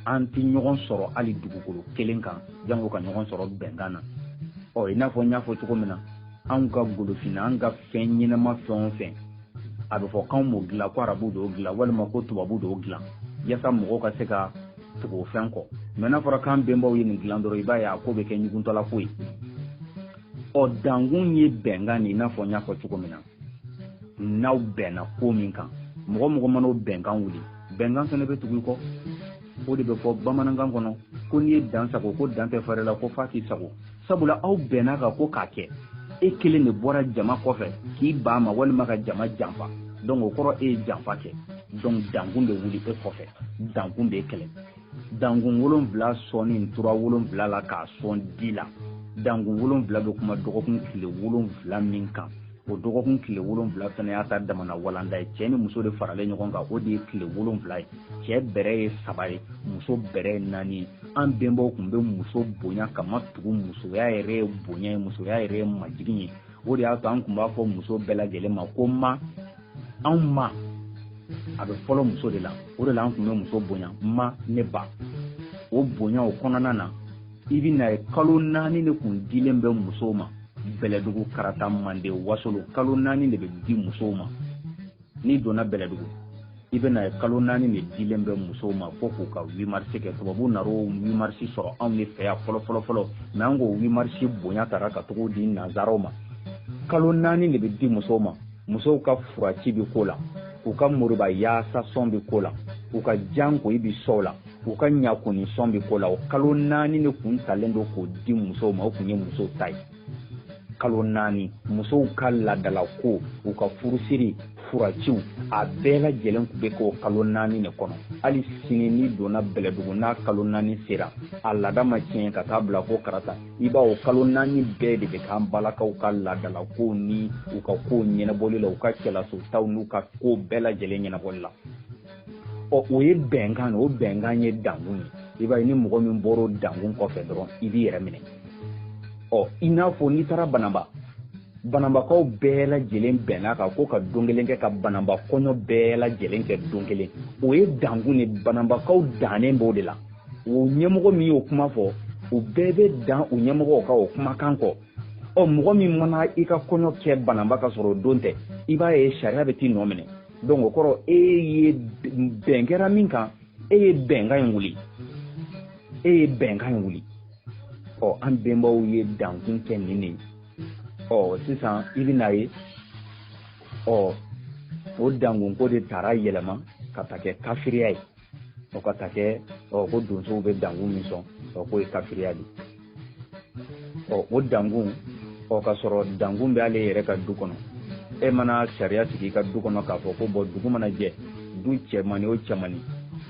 an tɛ ɲɔgɔn sɔrɔ hali dugukolo kelen kan, jango ka ɲɔgɔn sɔrɔ bɛnkan na. Ɔ i n'a fɔ n y'a fɔ cogo min na, anw ka golofinna, an ka fɛn ɲɛnama fɛn o fɛn, a bɛ fɔ k'anw m'o dilan, ko arabu d'o dilan walima ko tubabu d'o dilan, yaasa mɔgɔw ka se ka tugu o fɛn kɔ. Mɛ n'a fɔra k'an bɛnbaw ye nin dilan dɔrɔn, i b'a ye a ko bɛ kɛ ɲuguntɔla ko ye. Ɔ dankun ye bɛnkan de, i n'a fɔ n y'a fɔ cogo min na, n'aw bɛnna ko min kan, mɔgɔ mɔgɔ mana o bɛnkan wuli, bɛnkan fɛnɛ bɛ tugu i kɔ. O de bɛ fɔ bamanankan kɔnɔ ko n'i ye dan sago, ko dan tɛ fɛrɛ la, ko f'a k'i sago. Sabula aw bɛnna kan ko k'a kɛ, e kelen de bɔra jama kɔfɛ k'i ban ma walima ka jama janfa, donc o kɔrɔ e ye janfa kɛ. Donc dankun bɛ wuli e kɔfɛ, dankun b'e kɛlɛ. Dankun 7 sɔnni tura 7 la k'a sɔn di la. Dankun 7 bɛ kuma dɔgɔkun tile 7 min kan, o dɔgɔkun tile 7 fana y'a ta damana walanda ye. Cɛ ni muso de faralen ɲɔgɔn kan, o de ye tile 7 ye. Cɛ bɛrɛ ye 3 ye, muso bɛrɛ ye 4 ye. An bɛnbaw tun bɛ muso bonya ka ma tugu, musoya yɛrɛ ye bonya ye, musoya yɛrɛ ye majigin ye. O de y'a to an tun b'a fɔ muso bɛɛ lajɛlen ma ko ma, anw ma, a bɛ fɔlɔ muso de la. O de la an tun bɛ muso bonya, ma ne ba. O bonya o kɔnɔna na, i bɛ na ye kalo 4 de tun dilen bɛ musow ma. Bɛlɛdugu, Karata, Manden, Wasolo, kalo 4 de bɛ di musow ma. N'i donna Bɛlɛdugu, i bɛ na ye kalo 4 de dilen bɛ musow ma fo k'u ka 8 mars kɛ. Tubabu nar'o 8 mars sɔrɔ anw de fɛ yan fɔlɔ fɔlɔ fɔlɔ, mɛ an k'o 8 mars bonya tara ka togo di nanzaraw ma. Kalo 4 de bɛ di musow ma. Musow ka furaci bɛ ko la, u ka moriba yaasa sɔn bɛ ko la, u ka jankoyi bɛ sɔn la, u ka ɲakoni sɔn bɛ ko la. O kalo 4 de kun talen don k'o di musow ma, o kun ye musow ta ye. Kalo 4, musow ka laadala ko, u ka furusiri, furaciw, a bɛɛ lajɛlen tun bɛ k'o kalo 4 de kɔnɔ. Hali sini n'i donna Bɛlɛdugu, n'a kalo 4 sera, a laada ma tiɲɛ ka taa bila fo Karata, i b'a o kalo 4 bɛɛ de bɛ k'an balakaw ka laadala kow ni u ka kow ɲɛnabɔli la, u ka cɛlasotaw n'u ka kow bɛɛ lajɛlen ɲɛnabɔli la. Ɔ o ye bɛnkan ye, o bɛnkan ye dankun ye. I b'a ye ni mɔgɔ min bɔra o dankun kɔfɛ dɔrɔn, i b'i yɛrɛ minɛ. Ɔ i n'a fɔ n'i taara Banaba, Bananbakaw bɛɛ lajɛlen bɛnna kan ko ka don kelen kɛ ka bananba kɔɲɔ bɛɛ lajɛlen kɛ don kelen. O ye dankun de, bananbakaw dannen b'o de la. O ɲɛmɔgɔ min y'o kuma fɔ, o bɛɛ bɛ dan o ɲɛmɔgɔw ka o kumakan kɔ. Ɔ mɔgɔ min mana i ka kɔɲɔ kɛ bananba ka sɔrɔ o don tɛ, i b'a ye sariya bɛ t'i nɔ minɛ. Donc o kɔrɔ e ye bɛn kɛra min kan, e ye bɛnkan in wuli, e ye bɛnkan in wuli. Ɔ an bɛnbaw ye dankun kɛ nin de ye. Ɔ sisan i bɛna ye, ɔ o dankunko de taara yɛlɛma ka taa kɛ kafiriya ye. O ka taa kɛ, ɔ ko donsow bɛ dankun min sɔn, ɔ k'o ye kafiriya de ye. Ɔ o dankun, ɔ ka sɔrɔ dankun bɛ ale yɛrɛ ka du kɔnɔ. E mana sariya sigi i ka du kɔnɔ k'a fɔ ko bɔn dugu mana jɛ, du cɛmanni o cɛmanni,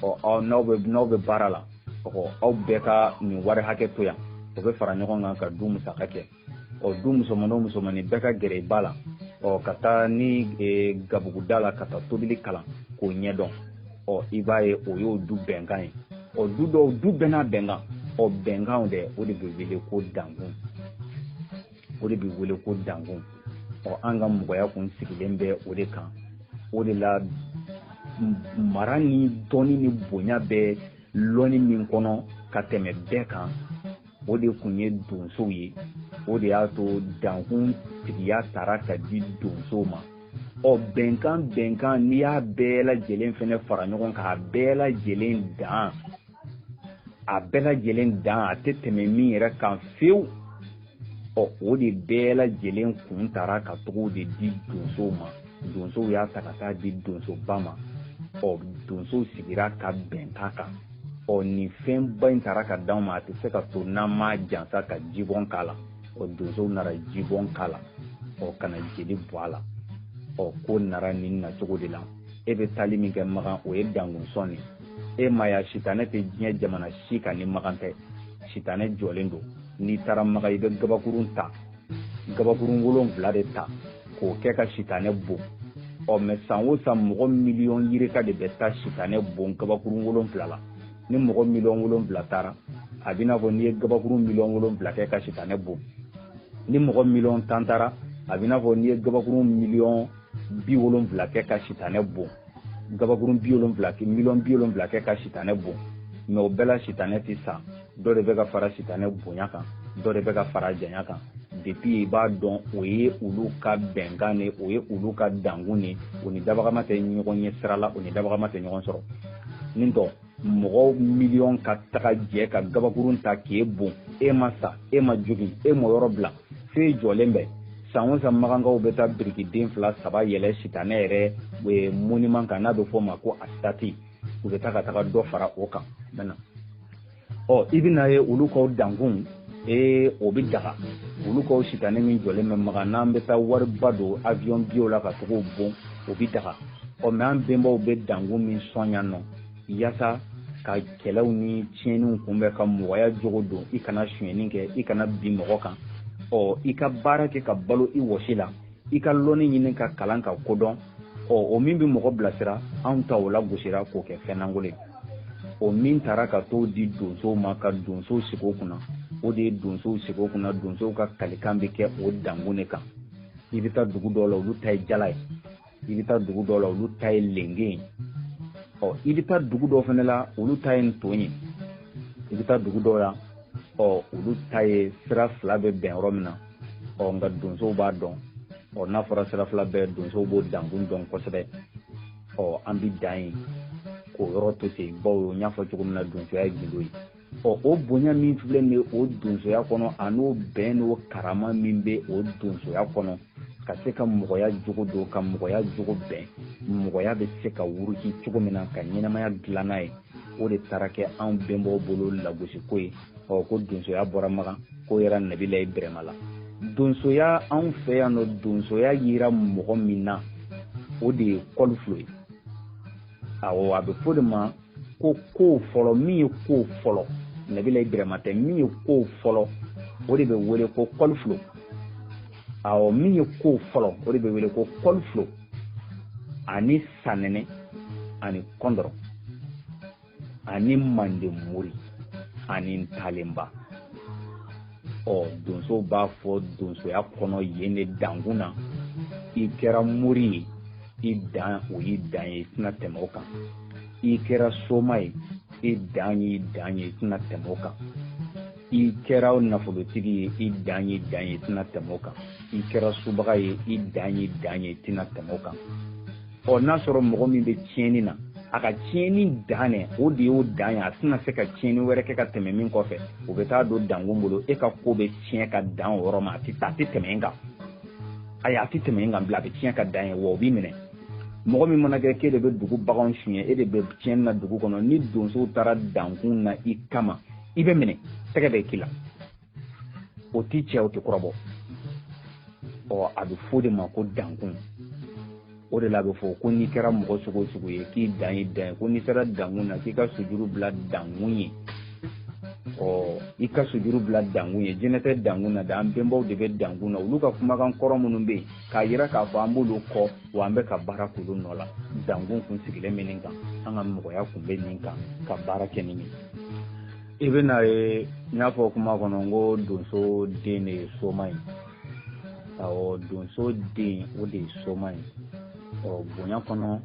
ɔ aw n'aw bɛ n'aw bɛ baara la, ɔ aw bɛɛ ka nin wari hakɛ to yan, o bɛ fara ɲɔgɔn kan ka du musaka kɛ. Ɔ du musomanni o musomanni bɛɛ ka gɛrɛ i ba la, ɔ ka taa ni gabuguda la ka taa tobili kalan k'o ɲɛdɔn. Ɔ i b'a ye o y'o du bɛnkan ye. Ɔ du dɔw, du bɛɛ n'a bɛnkan. Ɔ bɛnkanw dɛ, o de bɛ wele ko dankun, o de bɛ wele ko dankun. Ɔ an ka mɔgɔya kun sigilen bɛ o de kan. O de la mara ni dɔnni ni bonya bɛ lɔnni min kɔnɔ ka tɛmɛ bɛɛ kan, o de kun ye donsow ye. O de y'a to dankun tigiya taara ka di donsow ma. Ɔ bɛnkan bɛnkan, n'i y'a bɛɛ lajɛlen fɛnɛ fara ɲɔgɔn kan, a bɛɛ lajɛlen dan, a bɛɛ lajɛlen dan, a tɛ tɛmɛ min yɛrɛ kan fiyewu. Ɔ o de bɛɛ lajɛlen kun taara ka togo de di donsow ma. Donsow y'a ta ka taa di donsoba ma. Ɔ donsow sigira ka bɛnkan kan. Ɔ nin fɛnba in taara ka d'anw ma, a tɛ se ka to n'an m'a jansa ka jibɔn k'a la. Ɔ donsow nana jibɔn k'a la, ɔ ka na jeli bɔ a la. Ɔ ko nara nin nacogo de la. E bɛ taali min kɛ Makan, o ye dankunsɔn de ye. E ma ya, sitanɛ tɛ diɲɛ jamana si kan ni Makan tɛ. Sitanɛ jɔlen don. N'i taara Makan, i bɛ gabakurun ta, gabakurun 7 de ta k'o kɛ ka sitanɛ bon. Ɔ mɛ san o san mɔgɔ miliyɔn yirika de bɛ taa sitanɛ bon gabakurun 7 la. Ni mɔgɔ miliyɔn 7 taara, a b'i n'a fɔ n'i ye gabakurun miliyɔn 7 kɛ ka sitanɛ bon. Ni mɔgɔ miliyɔn 10 taara, a b'i n'a fɔ n'i ye gabakurun miliyɔn 70 kɛ ka sitanɛ bon, gabakurun 70, miliyɔn 70 kɛ ka sitanɛ bon. Mɛ o bɛɛ la sitanɛ tɛ sa. Dɔ de bɛ ka fara sitanɛ bonya kan, dɔ de bɛ ka fara janya kan. Depuis i b'a dɔn o ye olu ka bɛnkan de, o ye olu ka dankun de. O ni dabagama tɛ ɲɔgɔn ɲɛ sira la, o ni dabagama tɛ ɲɔgɔn sɔrɔ. Nin tɔ mɔgɔw miliyɔn ka taga jɛ ka gabakurun ta k'e bon, e ma sa, e ma jogin, e ma yɔrɔ bila, f'e jɔlen bɛ. San o san magankaw bɛ taa birikiden 2 3 yɛlɛ sitanɛ yɛrɛ monument kan, n'a bɛ fɔ o ma ko asitati. U bɛ taa ka taga dɔ fara o kan. Ɔ i bɛna ye olu kaw dankun, ee o bɛ daga. Olu kaw sitanɛ min jɔlen bɛ Makan, n'an bɛ taa wariba don avion biyew la ka togo bon, o bɛ daga. Ɔ mɛ an bɛnbaw bɛ dankun min sɔn yan nɔ, yaasa ka kɛlɛw ni tiɲɛniw kunbɛn, ka mɔgɔya jogo don, i kana sonyɛni kɛ, i kana bin mɔgɔ kan. Ɔ i ka baara kɛ ka balo i wɔsi la, i ka lɔnni ɲini ka kalan ka kodɔn. Ɔ o min bɛ mɔgɔ bilasira, anw ta o lagosira k'o kɛ fɛn lankolon ye. O min taara ka t'o di donsow ma ka donsow sigi o kunna, o de ye donsow sigi o kunna. Donsow ka kalikan bɛ kɛ o dankun de kan. I bɛ taa dugu dɔw la, olu ta ye jala ye. I bɛ taa dugu dɔw la, olu ta ye lenge ye. Ɔ i bɛ taa dugu dɔw fana la, olu ta ye nton ye. I bɛ taa dugu dɔw la, ɔ olu ta ye sira 2 bɛ bɛn yɔrɔ min na. Ɔ nka donsow b'a dɔn. Ɔ n'a fɔra sira 2 bɛɛ, donsow b'o dankun dɔn kosɛbɛ. Ɔ an bɛ dan yen k'o yɔrɔ to ten, bawo n y'a fɔ cogo min na, donsoya ye gindo ye. Ɔ o bonya min filɛ nin ye o donsoya kɔnɔ, an'o bɛn n'o karama min bɛ o donsoya kɔnɔ, ka se ka mɔgɔya jogo don, ka mɔgɔya jogo bɛn, mɔgɔya bɛ se ka wuruki cogo min na, ka ɲɛnamaya dilan n'a ye, o de taara kɛ anw bɛnbaw bolo lagosiko ye. Ɔ ko donsoya bɔra Makan, k'o yɛrɛ Nabilayi Bɛrɛma la. Donsoya anw fɛ yan nɔ, donsoya yira mɔgɔ min na, o de ye kɔliflo ye. Awɔ, a bɛ fɔ de ma ko ko fɔlɔ, min ye ko fɔlɔ, Nabilayi Bɛrɛma tɛ, min ye ko fɔlɔ, o de bɛ wele ko kɔliflo. Awɔ, min ye ko fɔlɔ, o de bɛ wele ko kɔliflo, ani sanɛnɛ, ani kɔndɔrɔ, ani manden mori, ani ntalenba. Ɔ donsow b'a fɔ donsoya kɔnɔ yen de dankun na, i kɛra mori ye, i dan o y'i dan ye, i tɛna tɛmɛ o kan. I kɛra soma ye, i dan y'i dan ye, i tɛna tɛmɛ o kan. I kɛra nafolotigi ye, i dan y'i dan ye, i tɛna tɛmɛ o kan. I kɛra subaga ye, i dan y'i dan ye, i tɛna tɛmɛ o kan. Ɔ n'a sɔrɔ mɔgɔ min bɛ tiɲɛni na, a ka tiɲɛni dan dɛ, o de y'o dan ye, a tɛna se ka tiɲɛni wɛrɛ kɛ ka tɛmɛ min kɔfɛ, o bɛ taa don dankun bolo, e ka ko bɛ tiɲɛ ka dan o yɔrɔ ma, a tɛ tɛmɛ e kan. Ayi, a tɛ tɛmɛ e kan bilen, a bɛ tiɲɛ ka dan ye, wa o b'i minɛ. Mɔgɔ min mana kɛ k'e de bɛ dugu baganw suɲɛ, e de bɛ tiɲɛni na dugu kɔnɔ, ni donsow taara dankun na i kama, i bɛ minɛ, tɛgɛ bɛ k'i la. O t'i cɛ, o tɛ kɔrɔbɔ. Ɔ a bɛ f'o de ma ko dankun. O de la a bɛ fɔ ko n'i kɛra mɔgɔ sugu o sugu ye, k'i dan y'i dan ye, ko n'i sera dankun na, k'i ka sujuru bila dankun ye. Ɔ i ka sujuru bila dankun ye, jinɛ tɛ dankun na dɛ, an bɛnbaw de bɛ dankun na, olu ka kumakan kɔrɔ minnu bɛ yen k'a yira k'a fɔ an b'olu kɔ, wa an bɛ ka baara k'olu nɔ la. Dankun kun sigilen bɛ nin kan, an ka mɔgɔya kun bɛ nin kan, ka baara kɛ ni nin. I bɛna ye, n y'a fɔ kuma kɔnɔ n ko donso den de ye soma ye. Awɔ, donso den o de ye soma ye. Ɔ bonya kɔnɔ,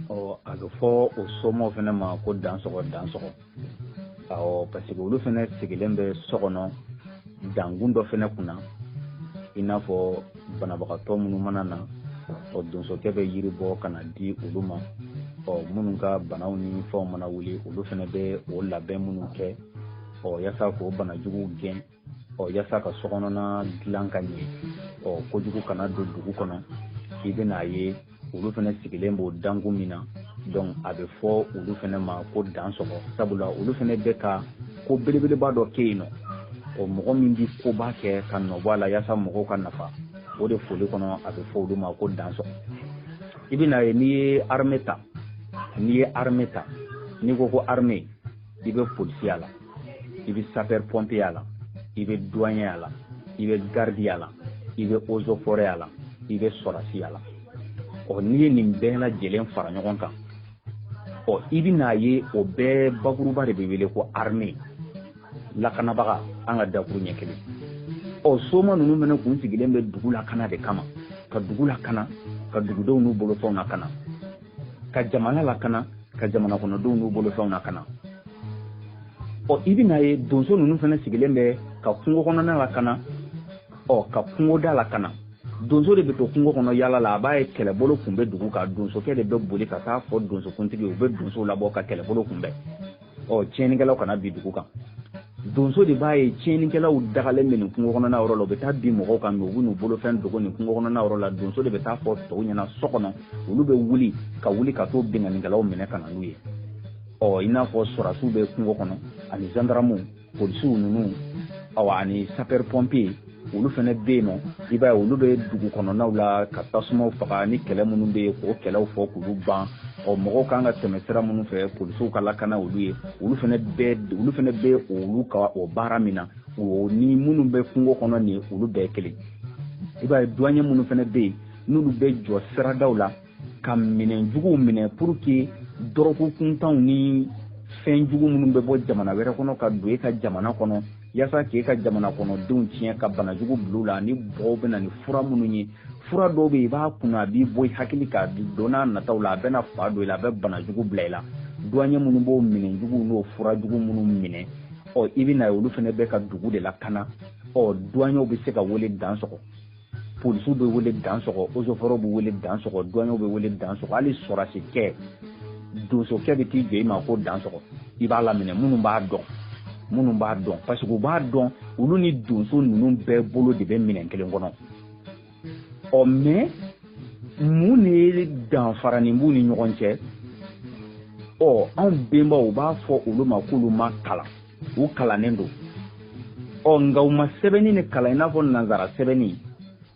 ɔ a bɛ fɔ o somaw fana ma ko dansɔgɔ dansɔgɔ. Awɔ, parce que olu fana sigilen bɛ so kɔnɔ dankun dɔ fana kunna, i n'a fɔ banabagatɔ minnu mana na, ɔ donsokɛ bɛ yiri bɔ ka na di olu ma. Ɔ minnu ka banaw ni fɛnw mana wuli, olu fana bɛ o labɛn minnu kɛ, ɔ yaasa k'o banajuguw gɛn, ɔ yaasa ka sokɔnɔna dilan ka ɲɛ, ɔ kojugu kana don dugu kɔnɔ. I bɛna ye olu fana sigilen b'o dankun min na, donc a bɛ fɔ olu fana ma ko dansɔgɔ, sabula olu fana bɛ ka ko belebeleba dɔ kɛ yen nɔ. Ɔ mɔgɔ min bɛ koba kɛ ka nɔ bɔ a la yaasa mɔgɔw ka nafa, o de foli kɔnɔ a bɛ fɔ olu ma ko dansɔgɔ. I bɛna ye n'i ye armée ta, n'i ye armée ta, n'i ko ko armée, i bɛ policier la, i bɛ sapeur pompier la, i bɛ douanier la, i bɛ garde la, i bɛ eaux et forêts la, i bɛ sɔrɔdasi la. Ɔ n'i ye nin bɛɛ lajɛlen fara ɲɔgɔn kan, ɔ i bɛna ye o bɛɛ bakuruba de bɛ wele ko armée, lakanabaga, an ka dakuru ɲɛ kelen. Ɔ soma ninnu fana kun sigilen bɛ dugu lakana de kama, ka dugu lakana, ka dugudenw n'u bolofɛnw lakana, ka jamana lakana, ka jamana kɔnɔdenw n'u bolofɛnw lakana. Ɔ i bɛna ye donso ninnu fana sigilen bɛ ka kungo kɔnɔna lakana, ɔ ka kungoda lakana. Donso de bɛ to kungo kɔnɔ yaala la, a b'a ye kɛlɛbolo kun bɛ dugu kan, donsokɛ de bɛ boli ka taa fɔ donsokuntigi, u bɛ donsow labɔ ka kɛlɛbolo kunbɛn, ɔ tiɲɛnikɛlaw kana bin dugu kan. Donso de b'a ye tiɲɛnikɛlaw dagalen bɛ nin kungo kɔnɔna yɔrɔ la, u bɛ taa bin mɔgɔw kan, u bɛ n'u bolofɛn dogo nin kungo kɔnɔna yɔrɔ la. Donso de bɛ taa fɔ tɔw ɲɛna so kɔnɔ, olu bɛ wuli ka wuli ka t'o binkannikɛlaw minɛ ka na n'u ye. Ɔ i n'a fɔ sɔrɔdasiw bɛ kungo kɔnɔ, ani zandaramuw, polisiw ninnu, awa ani sapeur pompier, olu fana bɛ yen nɔ. I b'a ye olu bɛ dugu kɔnɔnaw la ka tasumaw faga, ni kɛlɛ minnu bɛ yen k'o kɛlɛw fɔ k'olu ban. Ɔ mɔgɔw kan ka tɛmɛ sira minnu fɛ, polisiw ka lakana olu ye, olu fana bɛ olu ka o baara min na, o ni minnu bɛ kungo kɔnɔ nin, olu bɛɛ kelen. I b'a ye douanier minnu fana bɛ yen, n'olu bɛ jɔ siradaw la ka minɛn juguw minɛ pour que dɔrɔgu kuntanw ni fɛn jugu minnu bɛ bɔ jamana wɛrɛ kɔnɔ ka don e ka jamana kɔnɔ, yaasa k'e ka jamana kɔnɔdenw tiɲɛ ka bana jugu bila u la, ani mɔgɔw bɛ na ni fura minnu ye. Fura dɔw bɛ yen, i b'a kunna, a b'i bɔ i hakili kan, don n'a nataw la a bɛna fa don i la, a bɛ bana jugu bila i la. Douanier minnu b'o minɛn juguw n'o fura jugu minnu minɛ, ɔ i bɛna ye olu fana bɛ ka dugu de lakana. Ɔ douaniers bɛ se ka wele dansɔgɔ, polisiw bɛ wele dansɔgɔ, eaux et forêts bɛ wele dansɔgɔ, douaniers bɛ wele dansɔgɔ, hali sɔrɔdasikɛ, donsokɛ bɛ t'i jɔ i ma ko dansɔgɔ, i b'a laminɛ. Minnu b'a dɔn, parce que u b'a dɔn olu ni donso ninnu bɛɛ bolo de bɛ minɛn kelen kɔnɔ. Ɔ mais mun de ye danfara nin b'u ni ɲɔgɔn cɛ? Ɔ anw bɛnbaw, u b'a fɔ olu ma k'olu ma kalan, u kalannen don, ɔ nka u ma sɛbɛnni de kalan i n'a fɔ nanzara sɛbɛnni,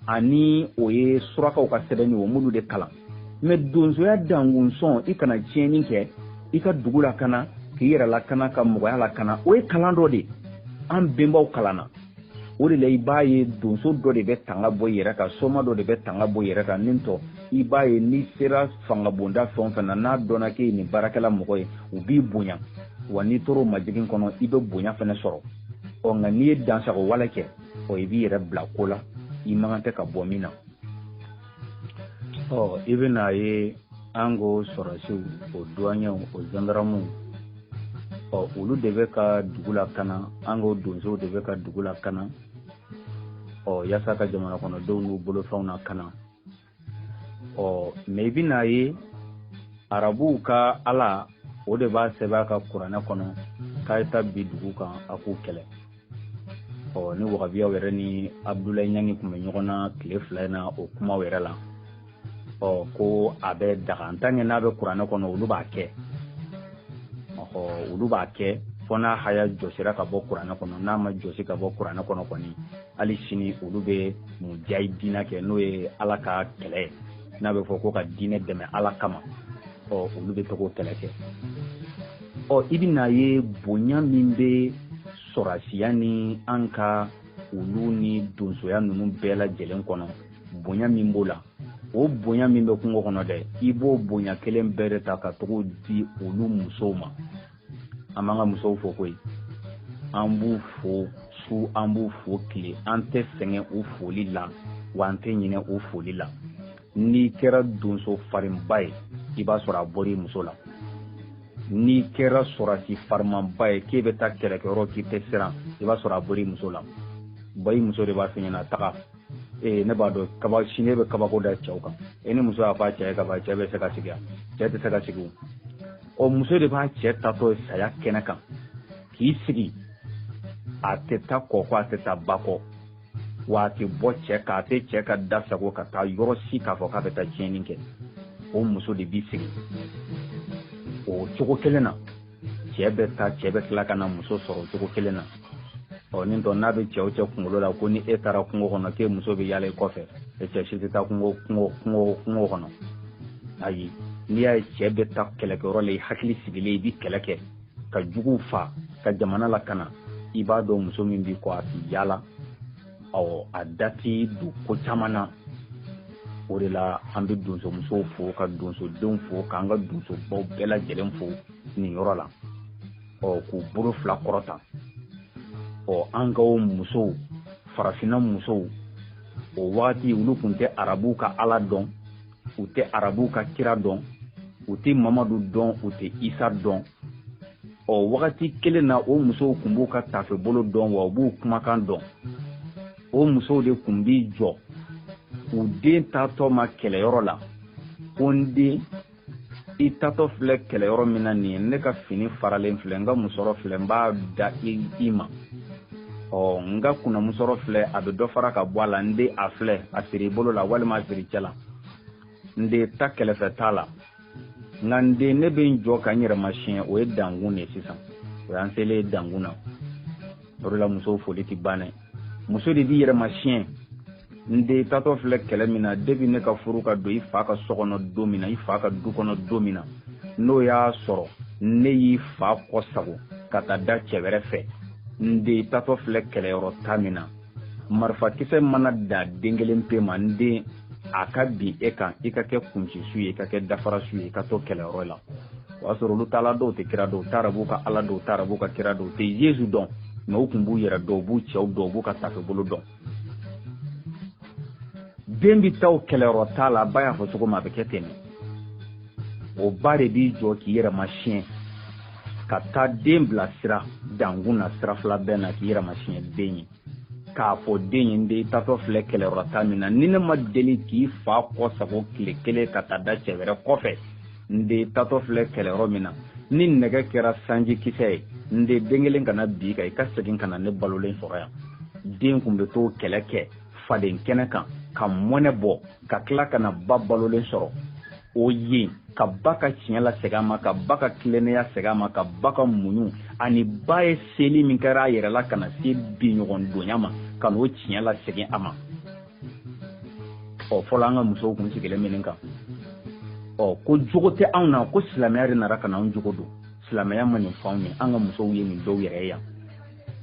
ani o ye surakaw ka sɛbɛnni, o m'olu de kalan. Mais donsoya dankun sɔn, i kana tiɲɛni kɛ, i ka dugu lakana, k'i yɛrɛ lakana, ka mɔgɔya lakana, o ye kalan dɔ de ye. An bɛnbaw kalanna o de la. I b'a ye donso dɔ de bɛ tanga bɔ i yɛrɛ kan, soma dɔ de bɛ tanga bɔ i yɛrɛ kan. Ni tɔ i b'a ye n'i sera fangabonda fɛn o fɛn na, n'a dɔnna k'e ye nin baarakɛla mɔgɔ ye, u b'i bonya. Wa n'i tor'o majigin kɔnɔ, i bɛ bonya fɛnɛ sɔrɔ. Ɔ nka n'i ye dansago wale kɛ, ɔ i b'i yɛrɛ bila ko la i man kan tɛ ka bɔ min na. Ɔ i bɛna ye an ko sɔrɔsiw, o duwanɲɛw, o zandaramuw, ɔ olu de bɛ ka dugu lakana, an ko donsow de bɛ ka dugu lakana, ɔ yaasa ka jamana kɔnɔdenw n'u bolofɛnw lakana. Ɔ mɛ i bɛna ye arabuw ka ala, o de b'a sɛbɛn a ka kuranɛ kɔnɔ k'a ye taa bi dugu kan a k'u kɛlɛ. Ɔ ni wagabiyaw yɛrɛ ni Abudulayi Ɲangi tun bɛ ɲɔgɔn na tile 2 in na o kumaw yɛrɛ la. Ɔ ko a bɛ daga en tant que n'a bɛ kuranɛ kɔnɔ, olu b'a kɛ. Ɔhɔ, olu b'a kɛ fo n'a haya jɔsira ka bɔ kuranɛ kɔnɔ. N'a ma jɔsi ka bɔ kuranɛ kɔnɔ kɔni, hali sini olu bɛ mujahidina kɛ, n'o ye ala ka kɛlɛ ye, n'a bɛ fɔ ko ka diinɛ dɛmɛ ala kama. Ɔ olu bɛ to k'o kɛlɛ kɛ. Ɔ i bɛna ye bonya min bɛ sɔrɔsiya ni an ka olu ni donsoya ninnu bɛɛ lajɛlen kɔnɔ, bonya min b'o la, o bonya min bɛ kungo kɔnɔ dɛ, i b'o bonya kelen bɛɛ de ta ka togo di olu musow ma. An b'an ka musow fo koyi, an b'u fo su, an b'u fo tile, an tɛ sɛgɛn u foli la, wa an tɛ ɲinɛ u foli la. N'i kɛra donso farinba ye, i b'a sɔrɔ a bɔra i muso la. N'i kɛra sɔrɔsi farimanba ye k'e bɛ taa kɛlɛkɛyɔrɔ k'i tɛ siran, i b'a sɔrɔ a bɔra i muso la. Ba, i muso de b'a f'i ɲɛna taga. Ee, ne b'a dɔn kaba sini e bɛ kabako da cɛw kan. E ni muso y'a fɔ a cɛ ye ka ban, cɛ bɛ se ka sigi yan, cɛ tɛ se ka sigi o. Ɔ muso de b'a cɛ tatɔ ye saya kɛnɛ kan k'i sigi, a tɛ taa kɔ kɔ, a tɛ taa ba kɔ, wa a tɛ bɔ cɛ kan, a tɛ cɛ ka da sago ka taa yɔrɔ si k'a fɔ k'a bɛ taa tiɲɛni kɛ. O muso de b'i sigi o cogo kelen na. Cɛ bɛ taa, cɛ bɛ tila ka na muso sɔrɔ o cogo kelen na. Ɔ ni tɔ n'a bɛ cɛw cɛ kunkolo la ko ni e taara kungo kɔnɔ k'e muso bɛ yaala i kɔfɛ, e cɛ si tɛ taa kungo kungo kungo kungo kɔnɔ. Ayi, n'i y'a ye cɛ bɛ taa kɛlɛkɛyɔrɔ la, i hakili sigilen, i bɛ kɛlɛ kɛ ka juguw fa ka jamana lakana, i b'a dɔn muso min b'i kɔ, a t'i yaala, ɔ a da t'i don ko caman na. O de la an bɛ donsomusow fo, ka donsodenw fo, k'an ka donsobaw bɛɛ lajɛlen fo nin yɔrɔ la, ɔ k'u bolo fila kɔrɔta. Ɔ an ka o musow, farafinna musow, o wagati olu tun tɛ arabuw ka ala dɔn, u tɛ arabuw ka kira dɔn, u tɛ Mamadu dɔn, u tɛ Isa dɔn. Ɔ wagati kelen na, o musow tun b'u ka taafebolo dɔn, wa u b'u kumakan dɔn. O musow de tun b'i jɔ u den taatɔ ma kɛlɛyɔrɔ la ko n den, i tatɔ filɛ kɛlɛyɔrɔ min na nin ye, ne ka fini faralen filɛ, n ka musɔrɔ filɛ, n b'a da i ma. Ɔ n ka kunnamusɔrɔ filɛ, a bɛ dɔ fara ka bɔ a la. N den, a filɛ, a siri i bolo la walima a siri cɛ la. N den, ta kɛlɛfɛ t'a la, nka n den, ne bɛ n jɔ ka n yɛrɛ masiɲɛ. O ye dankun de ye sisan, o y'an selen ye dankun na. O de la musow foli tɛ ban dɛ. Muso de b'i yɛrɛ masiɲɛ. N den tatɔ filɛ kɛlɛ min na, depuis ne ka furu ka don i fa ka so kɔnɔ don min na, i fa ka du kɔnɔ don min na, n'o y'a sɔrɔ ne y'i fa kɔ sago ka taa da cɛ wɛrɛ fɛ, n den tatɔ filɛ kɛlɛyɔrɔ ta min na, marifakisɛ mana da den kelen pe ma, n den, a ka bin e kan, i ka kɛ kuncisu ye, i ka kɛ dafarasu ye, i ka to kɛlɛyɔrɔ la. O y'a sɔrɔ olu t'ala dɔw, tɛ kira dɔw, t'arabuw ka ala dɔw, t'arabuw ka kira dɔw, tɛ Yesu dɔn, mɛ u tun b'u yɛrɛ dɔn, u b'u cɛw dɔn, u b'u ka tafebolo dɔn. Den bɛ taa o kɛlɛyɔrɔ t'a la, ba y'a fɔ cogo min, a bɛ kɛ ten de. O ba de b'i jɔ k'i yɛrɛ masiɲɛ ka taa den bilasira dankun na, sira fila bɛɛ na, k'i yɛrɛ masiɲɛ den ye, k'a fɔ den ye: n den, i tatɔ filɛ kɛlɛyɔrɔ ta min na, ni ne ma deli k'i fa kɔ sago tile kelen ka taa da cɛ wɛrɛ kɔfɛ, n den tatɔ filɛ kɛlɛyɔrɔ min na, ni nɛgɛ kɛra sanji kisɛ ye, n den, den kelen kana bi kan, i ka segin ka na ne balolen sɔrɔ yan. Den kun bɛ t'o kɛlɛ kɛ faden kɛnɛ kan ka mɔnɛ bɔ, ka tila ka na ba balolen sɔrɔ o yen, ka ba ka tiɲɛ lasegin a ma, ka ba ka tilennenya segin a ma, ka ba ka muɲu ani ba ye seli min kɛra a yɛrɛ la ka na se biɲɔgɔn donya ma, ka n'o tiɲɛ lasegin a ma. Ɔ fɔlɔ an ka musow kun sigilen bɛ nin kan. Ɔ ko jogo tɛ anw na, ko silamɛya de nana ka na anw jogo don. Silamɛya ma nin fɔ anw ye, an ka musow ye nin dɔw yɛrɛ ye yan.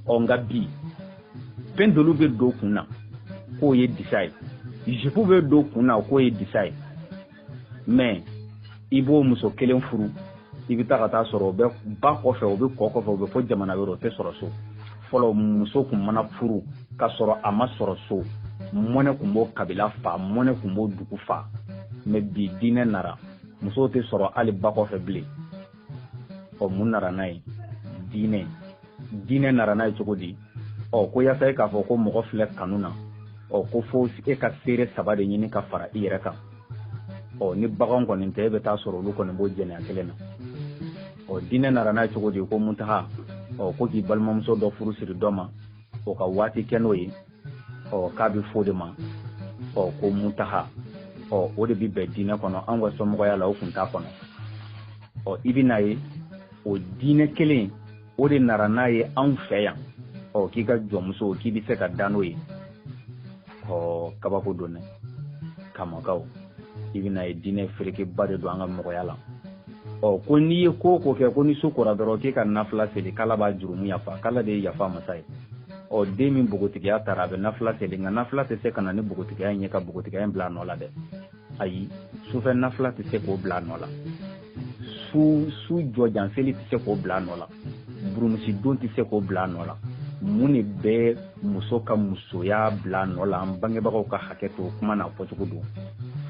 Ɔ nka bi fɛn dolu bɛ don kun na k'o ye disa ye, jupe bɛ don kun na k'o ye disa ye, mɛ i b'o muso kelen furu, i bɛ taa ka taa sɔrɔ o bɛ ba kɔfɛ, o bɛ kɔ kɔfɛ, o bɛ fɔ jamana wɛrɛ, o tɛ sɔrɔ so. Fɔlɔ muso kun mana furu k'a sɔrɔ a ma sɔrɔ so, mɔnɛ kun b'o kabila fa, mɔnɛ kun b'o dugu fa. Mais bi diinɛ nara, musow tɛ sɔrɔ hali ba kɔfɛ bilen. Ɔ, mun nara n'a ye? Diinɛ. Diinɛ nara n'a ye cogo di? Ɔ, ko yaasa e k'a fɔ ko mɔgɔ filɛ kanu na, ɔ, ko fo e ka seere saba de ɲini ka fara i yɛrɛ kan. Ɔ, ni bagan kɔni tɛ, e bɛ taa sɔrɔ olu kɔni b'o jɛnɛya kelen na. Ɔ, diinɛ nara n'a ye cogo di? Ko mutaha, ɔ, ko k'i balimamuso dɔ furu siri dɔ ma, o ka waati kɛ n'o ye, ɔ, k'a bɛ f'o de ma, ɔ, ko mutaha. Ɔ, o de bɛ bɛn diinɛ kɔnɔ. Anw ka somɔgɔya la, o kun t'a kɔnɔ. Ɔ, i bɛ n'a ye o diinɛ kelen o de nara n'a ye anw fɛ yan. Ɔ, k'i ka jɔnmuso, k'i bɛ se ka da n'o ye. Ɔ, kabako don dɛ, kamakaw. I bɛna ye diinɛ ferekeba de don an ka mɔgɔya la. Ɔ, ko n'i ye ko o ko kɛ, ko ni su kora dɔrɔn, k'e ka nafila seli, k'Ala b'a jurumu yafa, k'Ala de ye yafa masa ye. Ɔ, den min bogotigiya taara, a bɛ nafila seli, nka nafila tɛ se ka na ni bogotigiya in ye ka bogotigiya in bila a nɔ la dɛ. Ayi, sufɛ nafila tɛ se k'o bila a nɔ la, su jɔjan seli tɛ se k'o bila a nɔ la, burumusidon tɛ se k'o bila a nɔ la. Mun de bɛ muso ka musoya bila a nɔ la? An bangebagaw ka hakɛ to kuma n'a fɔcogo don.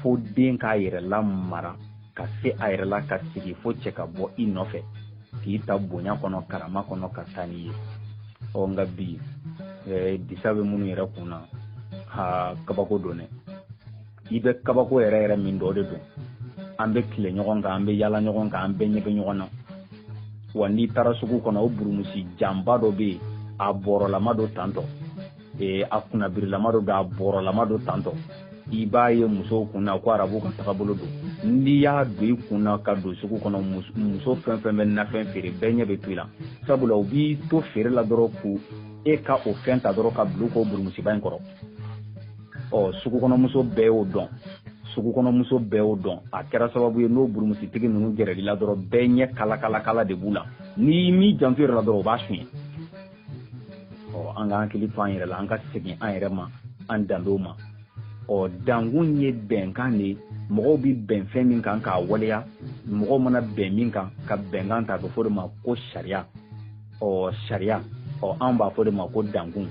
Fo den k'a yɛrɛ lamara ka se a yɛrɛ la, ka sigi fo cɛ ka bɔ i nɔfɛ k'i ta bonya kɔnɔ, karama kɔnɔ, ka taa n'i ye. Ɔ, nka bi disa bɛ minnu yɛrɛ kun na, ha, kabako don dɛ. I bɛ kabako yɛrɛ yɛrɛ min dɔ de don. An bɛ tile ɲɔgɔn kan, an bɛ yala ɲɔgɔn kan, an bɛɛ ɲɛ bɛ ɲɔgɔn na. Wa n'i taara sugu kɔnɔ, o burumusi janba dɔ bɛ yen, a bɔrɔlama don tantɔ, a kunnabirilama don, a bɔrɔlama don tantɔ. I b'a ye musow kun na ko arabu ka tagabolo don. N'i y'a don i kun na ka don sugu kɔnɔ, muso fɛn fɛn bɛ nafɛn feere, bɛɛ ɲɛ bɛ to i la, sabula u b'i to feere la dɔrɔn k'u e ka o fɛn ta dɔrɔn ka bila u k'o burumusiba in kɔrɔ. Ɔ, sugukɔnɔmuso bɛɛ y'o dɔn, sugukɔnɔmuso bɛɛ y'o dɔn. A kɛra sababu ye, n'o burumusitigi ninnu gɛrɛl'i la dɔrɔn, bɛɛ ɲɛ kalakalakala de b'u la. N'i m'i janto yɛrɛ la dɔrɔn, u b'a suɲɛ. Ɔ, an ka hakili to an yɛrɛ la, an ka segin an yɛrɛ ma, an danbew ma. Ɔ, dankun ye bɛnkan de ye. Mɔgɔw bɛ bɛn fɛn min kan k'a waleya, mɔgɔw mana bɛn min kan ka bɛnkan ta, a bɛ fɔ o de ma ko sariya. Ɔ, sariya, ɔ, anw b'a fɔ de ma ko dankun.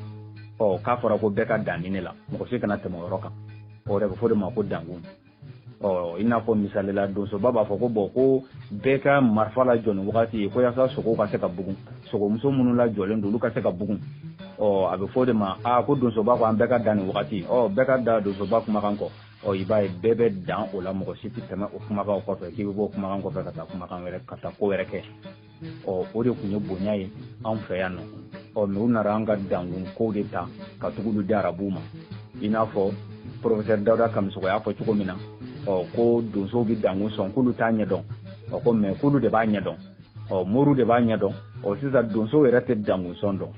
Ɔ, k'a fɔra ko bɛɛ ka dan ni ne la, mɔgɔ si kana tɛmɛ o yɔrɔ kan. O de bɛ fɔ de ma ko dankun. Ɔ, i n'a fɔ misali la, donsoba b'a fɔ ko bɔn, ko bɛɛ ka marifa lajɔ nin wagati ye, ko yaasa sogow ka se ka bugun, sogomuso minnu lajɔlen don, olu ka se ka bugun. Ɔ, a bɛ fɔ de ma aa, ko donsoba ko an bɛɛ ka dan nin wagati. Ɔ, bɛɛ ka da donsoba kumakan kɔ. Ɔ, i b'a ye bɛɛ bɛ dan o la, mɔgɔ si tɛ tɛmɛ o kumakan kɔfɛ k'i bɛ bɔ o kumakan kɔfɛ ka taa kumakan wɛrɛ, ka taa ko wɛrɛ kɛ. Ɔ, o de tun ye bonya ye anw fɛ yan nɔ. Ɔ, mɛ u nana an ka dankun kow de ta ka tugu di arabuw ma, i n'a fɔ professeur Dawuda Kamisɔgɔ y'a fɔ cogo min na. Ɔ, ko donsow bɛ dankun sɔn, k'olu t'a ɲɛdɔn. Ɔ, ko mɛ k'olu de b'a ɲɛdɔn, ɔ, moriw de b'a ɲɛdɔn. Ɔ, sisan donsow yɛrɛ tɛ dankun sɔn dɔn.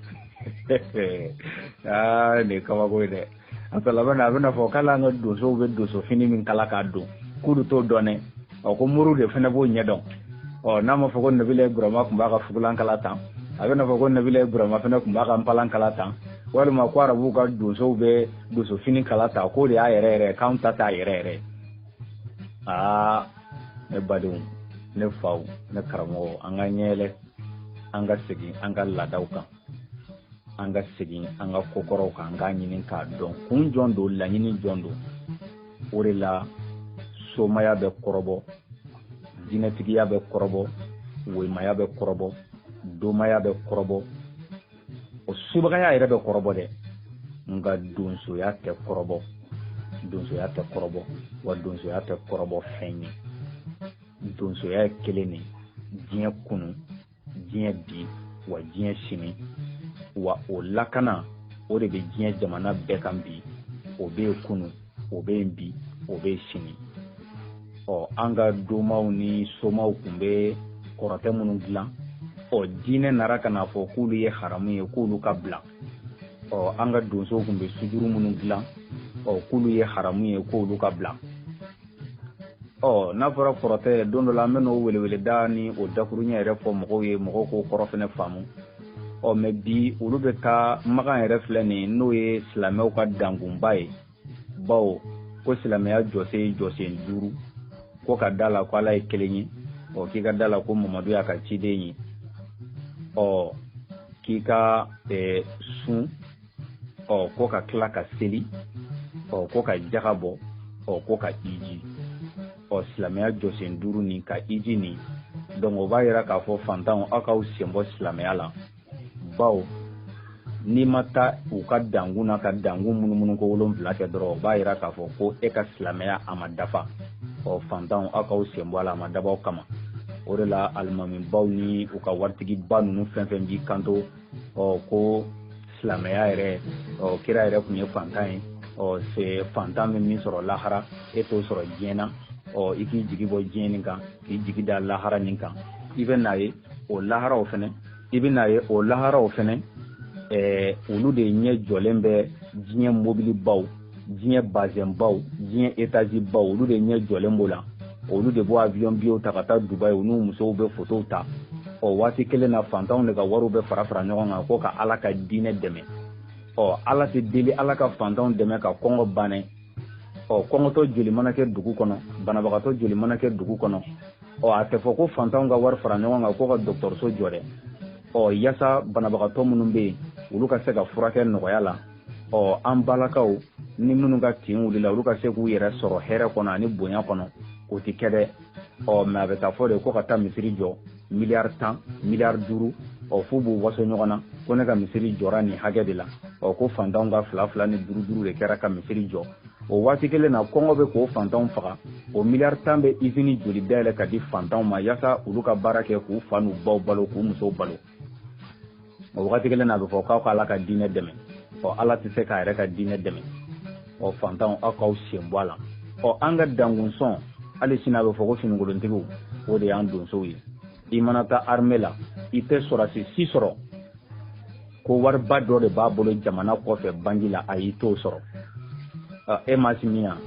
Aa, nin ye kabako ye dɛ. A laban na, a bɛna fɔ k'ale an ka donsow bɛ donso fini min kala k'a don, k'olu t'o dɔn dɛ. Ɔ, ko moriw de fana b'o ɲɛdɔn. Ɔ, n'a ma fɔ ko Nabila Burama tun b'a ka fugulan kala tan, a bɛna fɔ ko Nabila Burama fana tun b'a ka npalan kala tan, walima ko arabuw ka donsow bɛ donso fini kala tan, k'o de y'a yɛrɛ yɛrɛ, k'anw ta t'a yɛrɛ yɛrɛ. Aa, ne badenw, ne faw, ne karamɔgɔw, an ka ɲɛ yɛlɛ, an ka segin an ka laadaw kan, an ka segin an ka kokɔrɔw kan, an k'a ɲini k'a dɔn kun jɔn don, laɲini jɔn don. O de la somaya bɛ kɔrɔbɔ, jinɛtigiya bɛ kɔrɔbɔ, woyimaya bɛ kɔrɔbɔ, domaya bɛ kɔrɔbɔ, o subagaya yɛrɛ bɛ kɔrɔbɔ dɛ. Nka donsoya tɛ kɔrɔbɔ, donsoya tɛ kɔrɔbɔ, wa donsoya tɛ kɔrɔbɔ fɛn ye. Donsoya ye kelen de diɲɛ kunu, diɲɛ bi, wa diɲɛ sini. Wa o lakana, o de bɛ diɲɛ jamana bɛɛ kan bi. O bɛ yen kunu, o bɛ yen bi, o bɛ yen sini. Ɔ, an ka domaw ni somaw tun bɛ kɔrɔtɛ minnu dilan, ɔ, diinɛ nara ka n'a fɔ k'olu ye haramu ye, k'olu ka bila. Ɔ, an ka donsow tun bɛ sujuru minnu dilan, ɔ, k'olu ye haramu ye, k'olu ka bila. Ɔ, n'a fɔra kɔrɔtɛ, don dɔ la an bɛ n'o weleweleda ni o dakuruɲɛ yɛrɛ fɔ mɔgɔw ye, mɔgɔw k'o kɔrɔ fɛnɛ faamu. Ɔ, mɛ bi olu bɛ taa Makan yɛrɛ filɛ nin ye, n'o ye silamɛw ka dankunba ye, bawo ko silamɛya jɔsen ye jɔsen 5, ko ka da la ko Ala ye kelen ye, ɔ, k'i ka da la ko Mamadu y'a ka ciden ye. Ɔ, k'i ka sun, ɔ ko ka tila ka seli, ɔ ko ka jaga bɔ, ɔ ko ka iji. Ɔ silamɛya jɔsen 5 nin ka iji nin, donc o b'a yira k'a fɔ fantanw aw k'aw sen bɔ silamɛya la, bawo n'i ma taa u ka dankun na ka dankun munumunu ko 7 kɛ dɔrɔn, o b'a yira k'a fɔ ko e ka silamɛya a ma dafa. Ɔ fantanw aw k'aw sen bɔ a la, a ma dabɔ aw kama. O de la alimamibaw ni u ka waritigiba ninnu fɛn fɛn b'i kanto, ɔ ko silamɛya yɛrɛ, ɔ kira yɛrɛ tun ye fantan ye, ɔ se fantan bɛ min sɔrɔ lahara e t'o sɔrɔ diɲɛ na, ɔ i k'i jigi bɔ diɲɛ nin kan k'i jigi da lahara nin kan. I bɛ n'a ye o laharaw fɛnɛ, i bɛ n'a ye o laharaw fɛnɛ, olu de ɲɛ jɔlen bɛ diɲɛ mobilibaw, diɲɛ bazɛnbaw, diɲɛ etazibaw, olu de ɲɛ jɔlen b'o la. Olu de b'o avion biyew ta ka taa Dubayi, u n'u musow bɛ fotow ta. Ɔ waati kelen na fantanw de ka wariw bɛ fara fara ɲɔgɔn kan ko ka Ala ka diinɛ dɛmɛ. Ɔ Ala tɛ deli Ala ka fantanw dɛmɛ ka kɔngɔ banɛ. Ɔ kɔngɔtɔ joli mana kɛ dugu kɔnɔ, banabagatɔ joli mana kɛ dugu kɔnɔ, ɔ a tɛ fɔ ko fantanw ka wari fara ɲɔgɔn kan ko ka dɔgɔtɔrɔso jɔ dɛ. Ɔ yaasa banabagatɔ minnu bɛ yen olu ka se ka furakɛ nɔgɔya la. Ɔ an balakaw ni minnu ka tin wulila olu ka se k'u yɛrɛ sɔrɔ hɛrɛ kɔnɔ ani bonya kɔnɔ, o tɛ kɛ dɛ. Ɔ mɛ a bɛ taa fɔ de ko ka taa misiri jɔ miliyari 10, miliyari 5, ɔ f'u b'u waso ɲɔgɔn na ko ne ka misiri jɔra nin hakɛ de la, ɔ ko fantanw ka 2 2 ni 5 5 de kɛra ka misiri jɔ. O waati kelen na kɔngɔ bɛ k'o fantanw faga, o miliyari 10 bɛ izini joli dayɛlɛ ka di fantanw ma yaasa olu ka baara kɛ k'u fa n'u baw balo, k'u musow balo. O waati kelen na a bɛ fɔ k'aw ka Ala ka diinɛ dɛmɛ. Ɔ Ala tɛ se k'a yɛrɛ ka diinɛ dɛmɛ. Ɔ fantanw aw k'aw sen bɔ a la. Ɔ an ka dankunsɔn hali sini a bɛ fɔ ko finikolontigiw, o de y'an donsow ye. I mana taa armée la, i tɛ sɔrɔsi si sɔrɔ ko wariba dɔ de b'a bolo jamana kɔfɛ banki la, ayi i t'o sɔrɔ. E ma si min yan,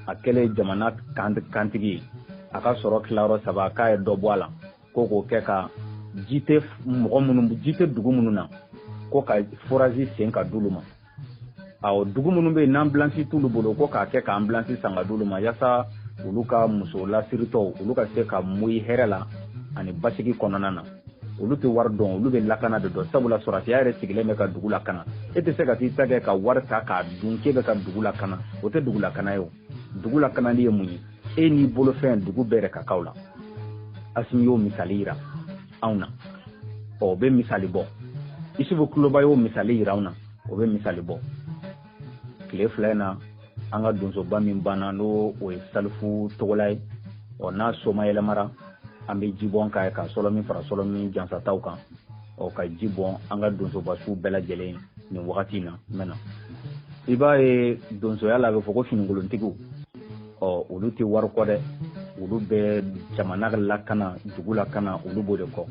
a kɛlen jamana kantigi ye, a ka sɔrɔ tilayɔrɔ 3 k'a ye dɔ bɔ a la, ko k'o kɛ ka ji tɛ mɔgɔ minnu, ji tɛ dugu minnu na, ko ka forage sen ka d'olu ma. Awɔ, dugu minnu bɛ yen n'ambulance t'olu bolo, ko k'a kɛ ka ambulance san ka d'olu ma yaasa olu ka muso lasiritɔw olu ka se ka moyi hɛrɛ la ani basigi kɔnɔna na. Olu tɛ wari dɔn, olu bɛ lakana de dɔn, sabula sɔrɔsiya yɛrɛ sigilen bɛ ka dugu lakana. E tɛ se ka t'i ta kɛ ka wari ta k'a dun k'e bɛ ka dugu lakana, o tɛ dugu lakana ye o. Dugu lakanali ye mun ye? E n'i bolofɛn dugu bɛɛ de ka k'aw la. Asimi y'o misali yira anw na, ɔ o bɛ misali bɔ. Isufu Kuloba y'o misali yira anw na, o bɛ misali bɔ. Tile 2 in na an ka donsoba min banna n'o o ye Salifu Togola ye, ɔ n'a soma yɛlɛmara an bɛ ji bɔn k'a ye ka sɔlɔmin fara sɔlɔmin jansataw kan, ɔ ka ji bɔn an ka donsoba su bɛɛ lajɛlen nin wagati in na. N bɛ na, i b'a ye donsoya la a bɛ fɔ ko finikolontigiw, ɔ olu tɛ wari kɔ dɛ, olu bɛ jamana lakana, dugu lakana, olu b'o de kɔ.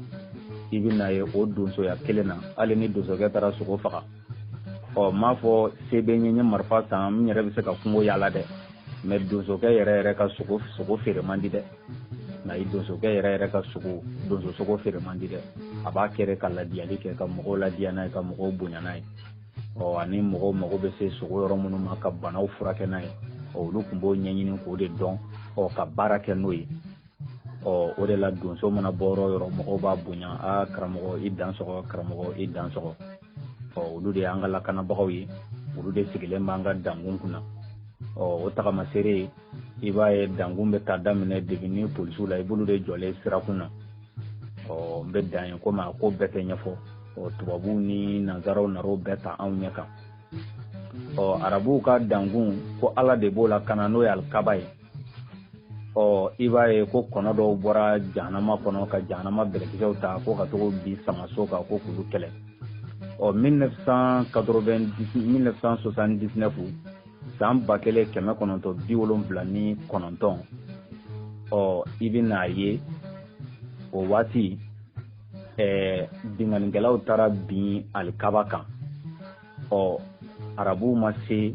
I bɛ n'a ye o donsoya kelen na, hali ni donsokɛ taara sogo faga, ɔ n m'a fɔ se bɛ n ye n ye marifa san n yɛrɛ bɛ se ka kungo yaala dɛ, mɛ donsokɛ yɛrɛ yɛrɛ ka sogo feere man di dɛ. Nka i donsokɛ yɛrɛ yɛrɛ ka sogo, donso sogo feere man di dɛ. A b'a kɛ ka ladiyali kɛ, ka mɔgɔw ladiya n'a ye, ka mɔgɔw bonya n'a ye. Ɔ ani mɔgɔw mago bɛ se sogo yɔrɔ minnu ma ka banaw furakɛ n'a ye, ɔ olu tun b'o ɲɛɲini k'o de dɔn, ɔ ka baara kɛ n'o ye. Ɔ o de la donso mana bɔ yɔrɔ o yɔrɔ mɔgɔw b'a bonya, aa karamɔgɔ i dan sɔgɔ, karamɔgɔ i dan sɔgɔ. Ɔ olu de y'an ka lakanabagaw ye, olu de sigilen b'an ka dankun kunna. Ɔ o tagamaseere i b'a ye dankun bɛ taa daminɛ depi ni polisiw la, i b'olu de jɔlen sirakun na. Ɔ n bɛ dan ye komi a ko bɛɛ tɛ ɲɛfɔ. Ɔ tubabuw ni nanzaraw nar'o bɛɛ ta anw ɲɛ kan. Ɔ arabuw ka dankun ko Ala de b'o lakana, n'o ye alikaba ye. Ɔ i b'a ye ko kɔnɔ dɔw bɔra jahanama kɔnɔ ka jahanama bɛlɛkisɛw ta ko ka togo bin samaso kan ko k'olu kɛlɛ. Ɔ 1979, san 1979, ɔ i bɛ n'a ye o waati binkannikɛlaw taara bin alikaba kan. Ɔ arabuw ma se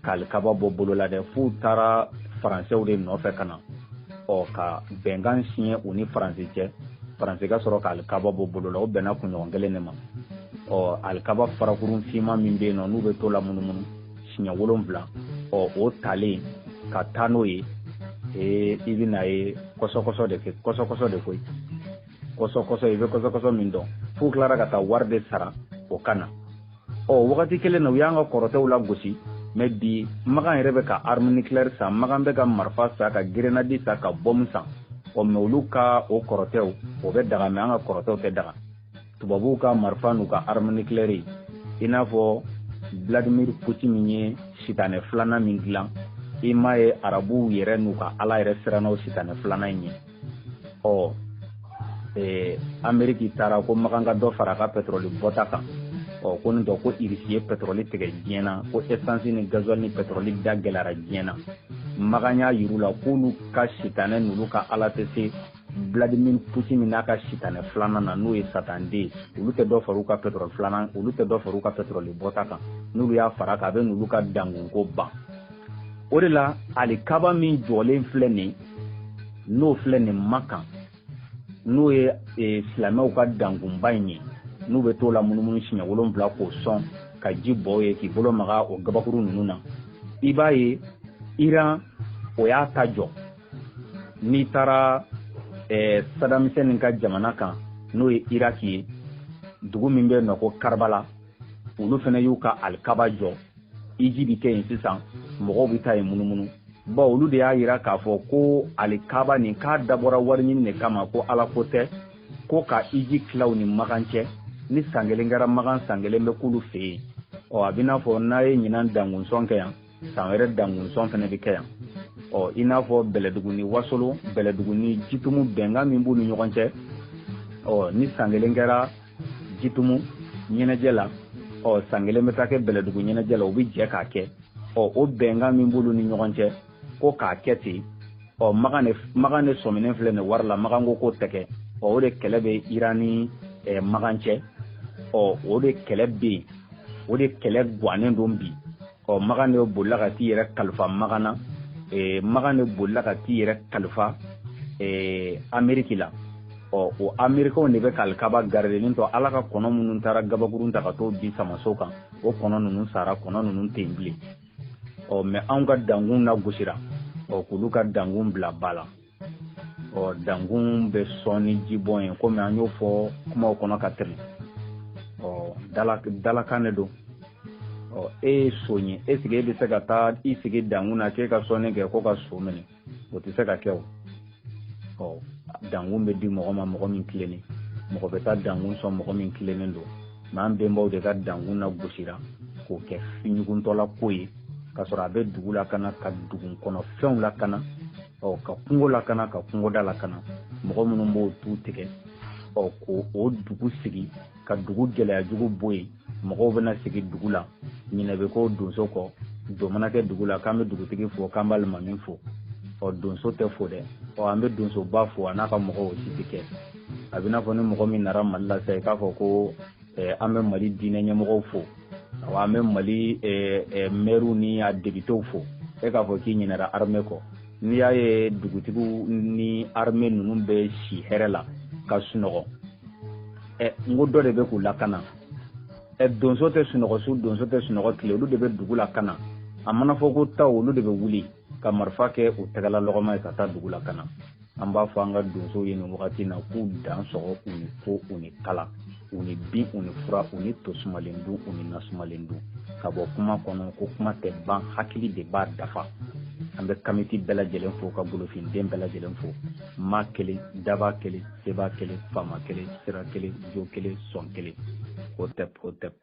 ka alikaba bɔ bolo la dɛ, f'u taara faransɛw de nɔfɛ ka na, ɔ ka bɛnkan siɲɛ u ni faransi cɛ, faransi ka sɔrɔ ka alikaba bɔ bolo la. O bɛnna kunɲɔgɔn kelen de ma. Ɔ alikaba farakurun finman min bɛ yen nɔ n'u bɛ t'o la munumunu siɲɛ 7, ɔ o talen ka taa n'o ye, i bɛ n'a ye kɔsɔkɔsɔ de kɛ, kɔsɔkɔsɔ de koyi, kɔsɔkɔsɔ, i bɛ kɔsɔkɔsɔ min dɔn. F'u tilara ka taa wari de sara o ka na. Ɔ, wagati kelen na, u y'an ka kɔrɔtɛw lagosi. Mais bi, Makan yɛrɛ bɛ ka arme nucléaire san, Makan bɛ ka marifa san, ka grenade san, ka bombe san. Ɔ, mais olu ka o kɔrɔtɛw, o bɛ daga, mais an ka kɔrɔtɛw tɛ daga. Tubabuw ka marifa n'u ka arme nucléaire, i n'a fɔ Vladimir Poutine min ye sitanɛ filanan min dilan, i m'a ye, arabuw yɛrɛ n'u ka ala yɛrɛ siranna o sitanɛ filanan in ye. Ɔ, Ameriki taara ko Makan ka dɔ fara a ka pétrole bɔta kan. Ɔ, ko nin tɔ ko Irisi ye pétrole tigɛ diɲɛ na, ko essence ni gasoil ni pétrole da gɛlɛyara diɲɛ na. Makan y'a yir'u la k'olu ka sitanɛ n'olu ka ala tɛ se Vladimir Poutine min n'a ka sitanɛ filanan na, n'o ye satanden ye. Olu tɛ dɔ fara u ka pétrole filanan, olu tɛ dɔ fara u ka pétrole bɔta kan. N'olu y'a fara kan, a bɛ n'olu ka dangunko ban. O de la, alikaba min jɔlen filɛ nin, n'o filɛ nin Makan, n'o ye silamɛw ka dangunba in ye, n'u bɛ t'o la munumunu siɲɛ 7 k'o sɔn ka ji bɔ ye, k'i bolo maga o gabakuru ninnu na, i b'a ye, Iran, o y'a ta jɔ. N'i taara Saddam Hussein ka jamana kan, n'o ye Iraki ye, dugu min bɛ yen nɔ ko Karbala, olu fana y'u ka alikaba jɔ. Iji bi kɛ yen sisan, mɔgɔw bɛ taa yen munumunu. Bon, olu de y'a yira k'a fɔ ko alikaba nin k'a dabɔra wari ɲini de kama, ko ala ko tɛ, ko ka iji tilaw ni Makan cɛ. Ni san kelen kɛra Makan, san kelen bɛ k'olu fɛ yen. Ɔ, a bɛ n'a fɔ n'a ye ɲinan dangunsɔn kɛ yan, san wɛrɛ dangunsɔn fana bɛ kɛ yan. Ɔ, i n'a fɔ Bɛlɛdugu ni Wasolo, Bɛlɛdugu ni Jitumu, bɛnkan min b'u ni ɲɔgɔn cɛ. Ɔ, ni san kelen kɛra Jitumu ɲɛnajɛ la, ɔ, san kelen bɛ taa kɛ Bɛlɛdugu ɲɛnajɛ la, u bɛ jɛ k'a kɛ. Ɔ, o bɛnkan min b'olu ni ɲɔgɔn cɛ, ko k'a kɛ ten. Ɔ, Makan de sɔminen filɛ nin wari la. Makan ko k'o tɛ kɛ. Ɔ, o de kɛlɛ bɛ Iran ni Makan cɛ. Ɔ, o de kɛlɛ bɛ yen, o de kɛlɛ gannen don bi. Ɔ, Makan de bolila ka t'i yɛrɛ kalifa Makan na, Makan de bolila ka t'i yɛrɛ kalifa Ameriki la. Ɔ, o Amerikaw de bɛ ka alikaba garder nin tɔ. Ala ka kɔnɔ minnu taara gabakurun ta ka t'o bin samaso kan, o kɔnɔ ninnu sara, kɔnɔ ninnu tɛ yen bilen. Ɔ, mais anw ka dankun lagosira, ɔ, k'olu ka dankun bila ba la. Ɔ, dankun bɛ sɔn ni jibɔn ye, komi an y'o fɔ kumaw kɔnɔ ka tɛmɛ. Ɔ, dalakan de don. Ɔ, e ye son ye, est ce que e bɛ se ka taa i sigi dankun na k'e ka sɔnni kɛ ko ka so minɛ? O tɛ se ka kɛ o. Ɔ, dankun bɛ di mɔgɔ ma, mɔgɔ min tilennen. Mɔgɔ bɛ taa dankun sɔn, mɔgɔ min tilennen don. Mais an bɛnbaw de ka dankun na gosira k'o kɛ ɲuguntɔla ko ye, k'a sɔrɔ a bɛ dugu lakana, ka dugu kɔnɔ fɛnw lakana, ɔ, ka kungo lakana, ka kungoda lakana. Mɔgɔ minnu b'o tu tigɛ, ɔ, k'o o dugu sigi, ka dugu gɛlɛya jugu bɔ yen, mɔgɔw bɛna sigi dugu la, ɲinɛ bɛ k'o donso kɔ. Don mana kɛ dugu la, k'an bɛ dugutigi fo, k'an b'alimami fo. Ɔ, donso tɛ fo dɛ. Ɔ, an bɛ donsoba fo, a n'a ka mɔgɔw, o si tɛ kɛ. A bɛ n'a fɔ ni mɔgɔ min nana Mali la sisan, i k'a fɔ ko an bɛ Mali diinɛ ɲɛmɔgɔw fo, awɔ, an bɛ Mali mɛriw ni a députéw fo, e k'a fɔ k'i ɲinɛra armée kɔ. N'i y'a ye dugutigiw ni armée ninnu bɛ si hɛrɛ la ka sunɔgɔ, n ko dɔ de bɛ k'u lakana. Donso tɛ sunɔgɔ su, donso tɛ sunɔgɔ tile, olu de bɛ dugu lakana. A mana fɔ ko taw, olu de bɛ wuli ka marifa kɛ u tɛgɛla lɔgɔma ye ka taa dugu lakana. An b'a fɔ an ka donsow ye nin wagati in na k'u dan sɔgɔ, u ni ko, u ni kala, u ni bin, u ni fura, u ni tosumalen dun, u ni nasumalen dun. Ka bɔ kuma kɔnɔ ko kuma tɛ ban, hakili de b'a dafa. An bɛ kamiti bɛɛ lajɛlen fo, ka golofinden bɛɛ lajɛlen fo. Ma kelen, daba kelen, seba kelen, faama kelen, sira kelen, jo kelen, sɔn kelen. Hotep, hotep.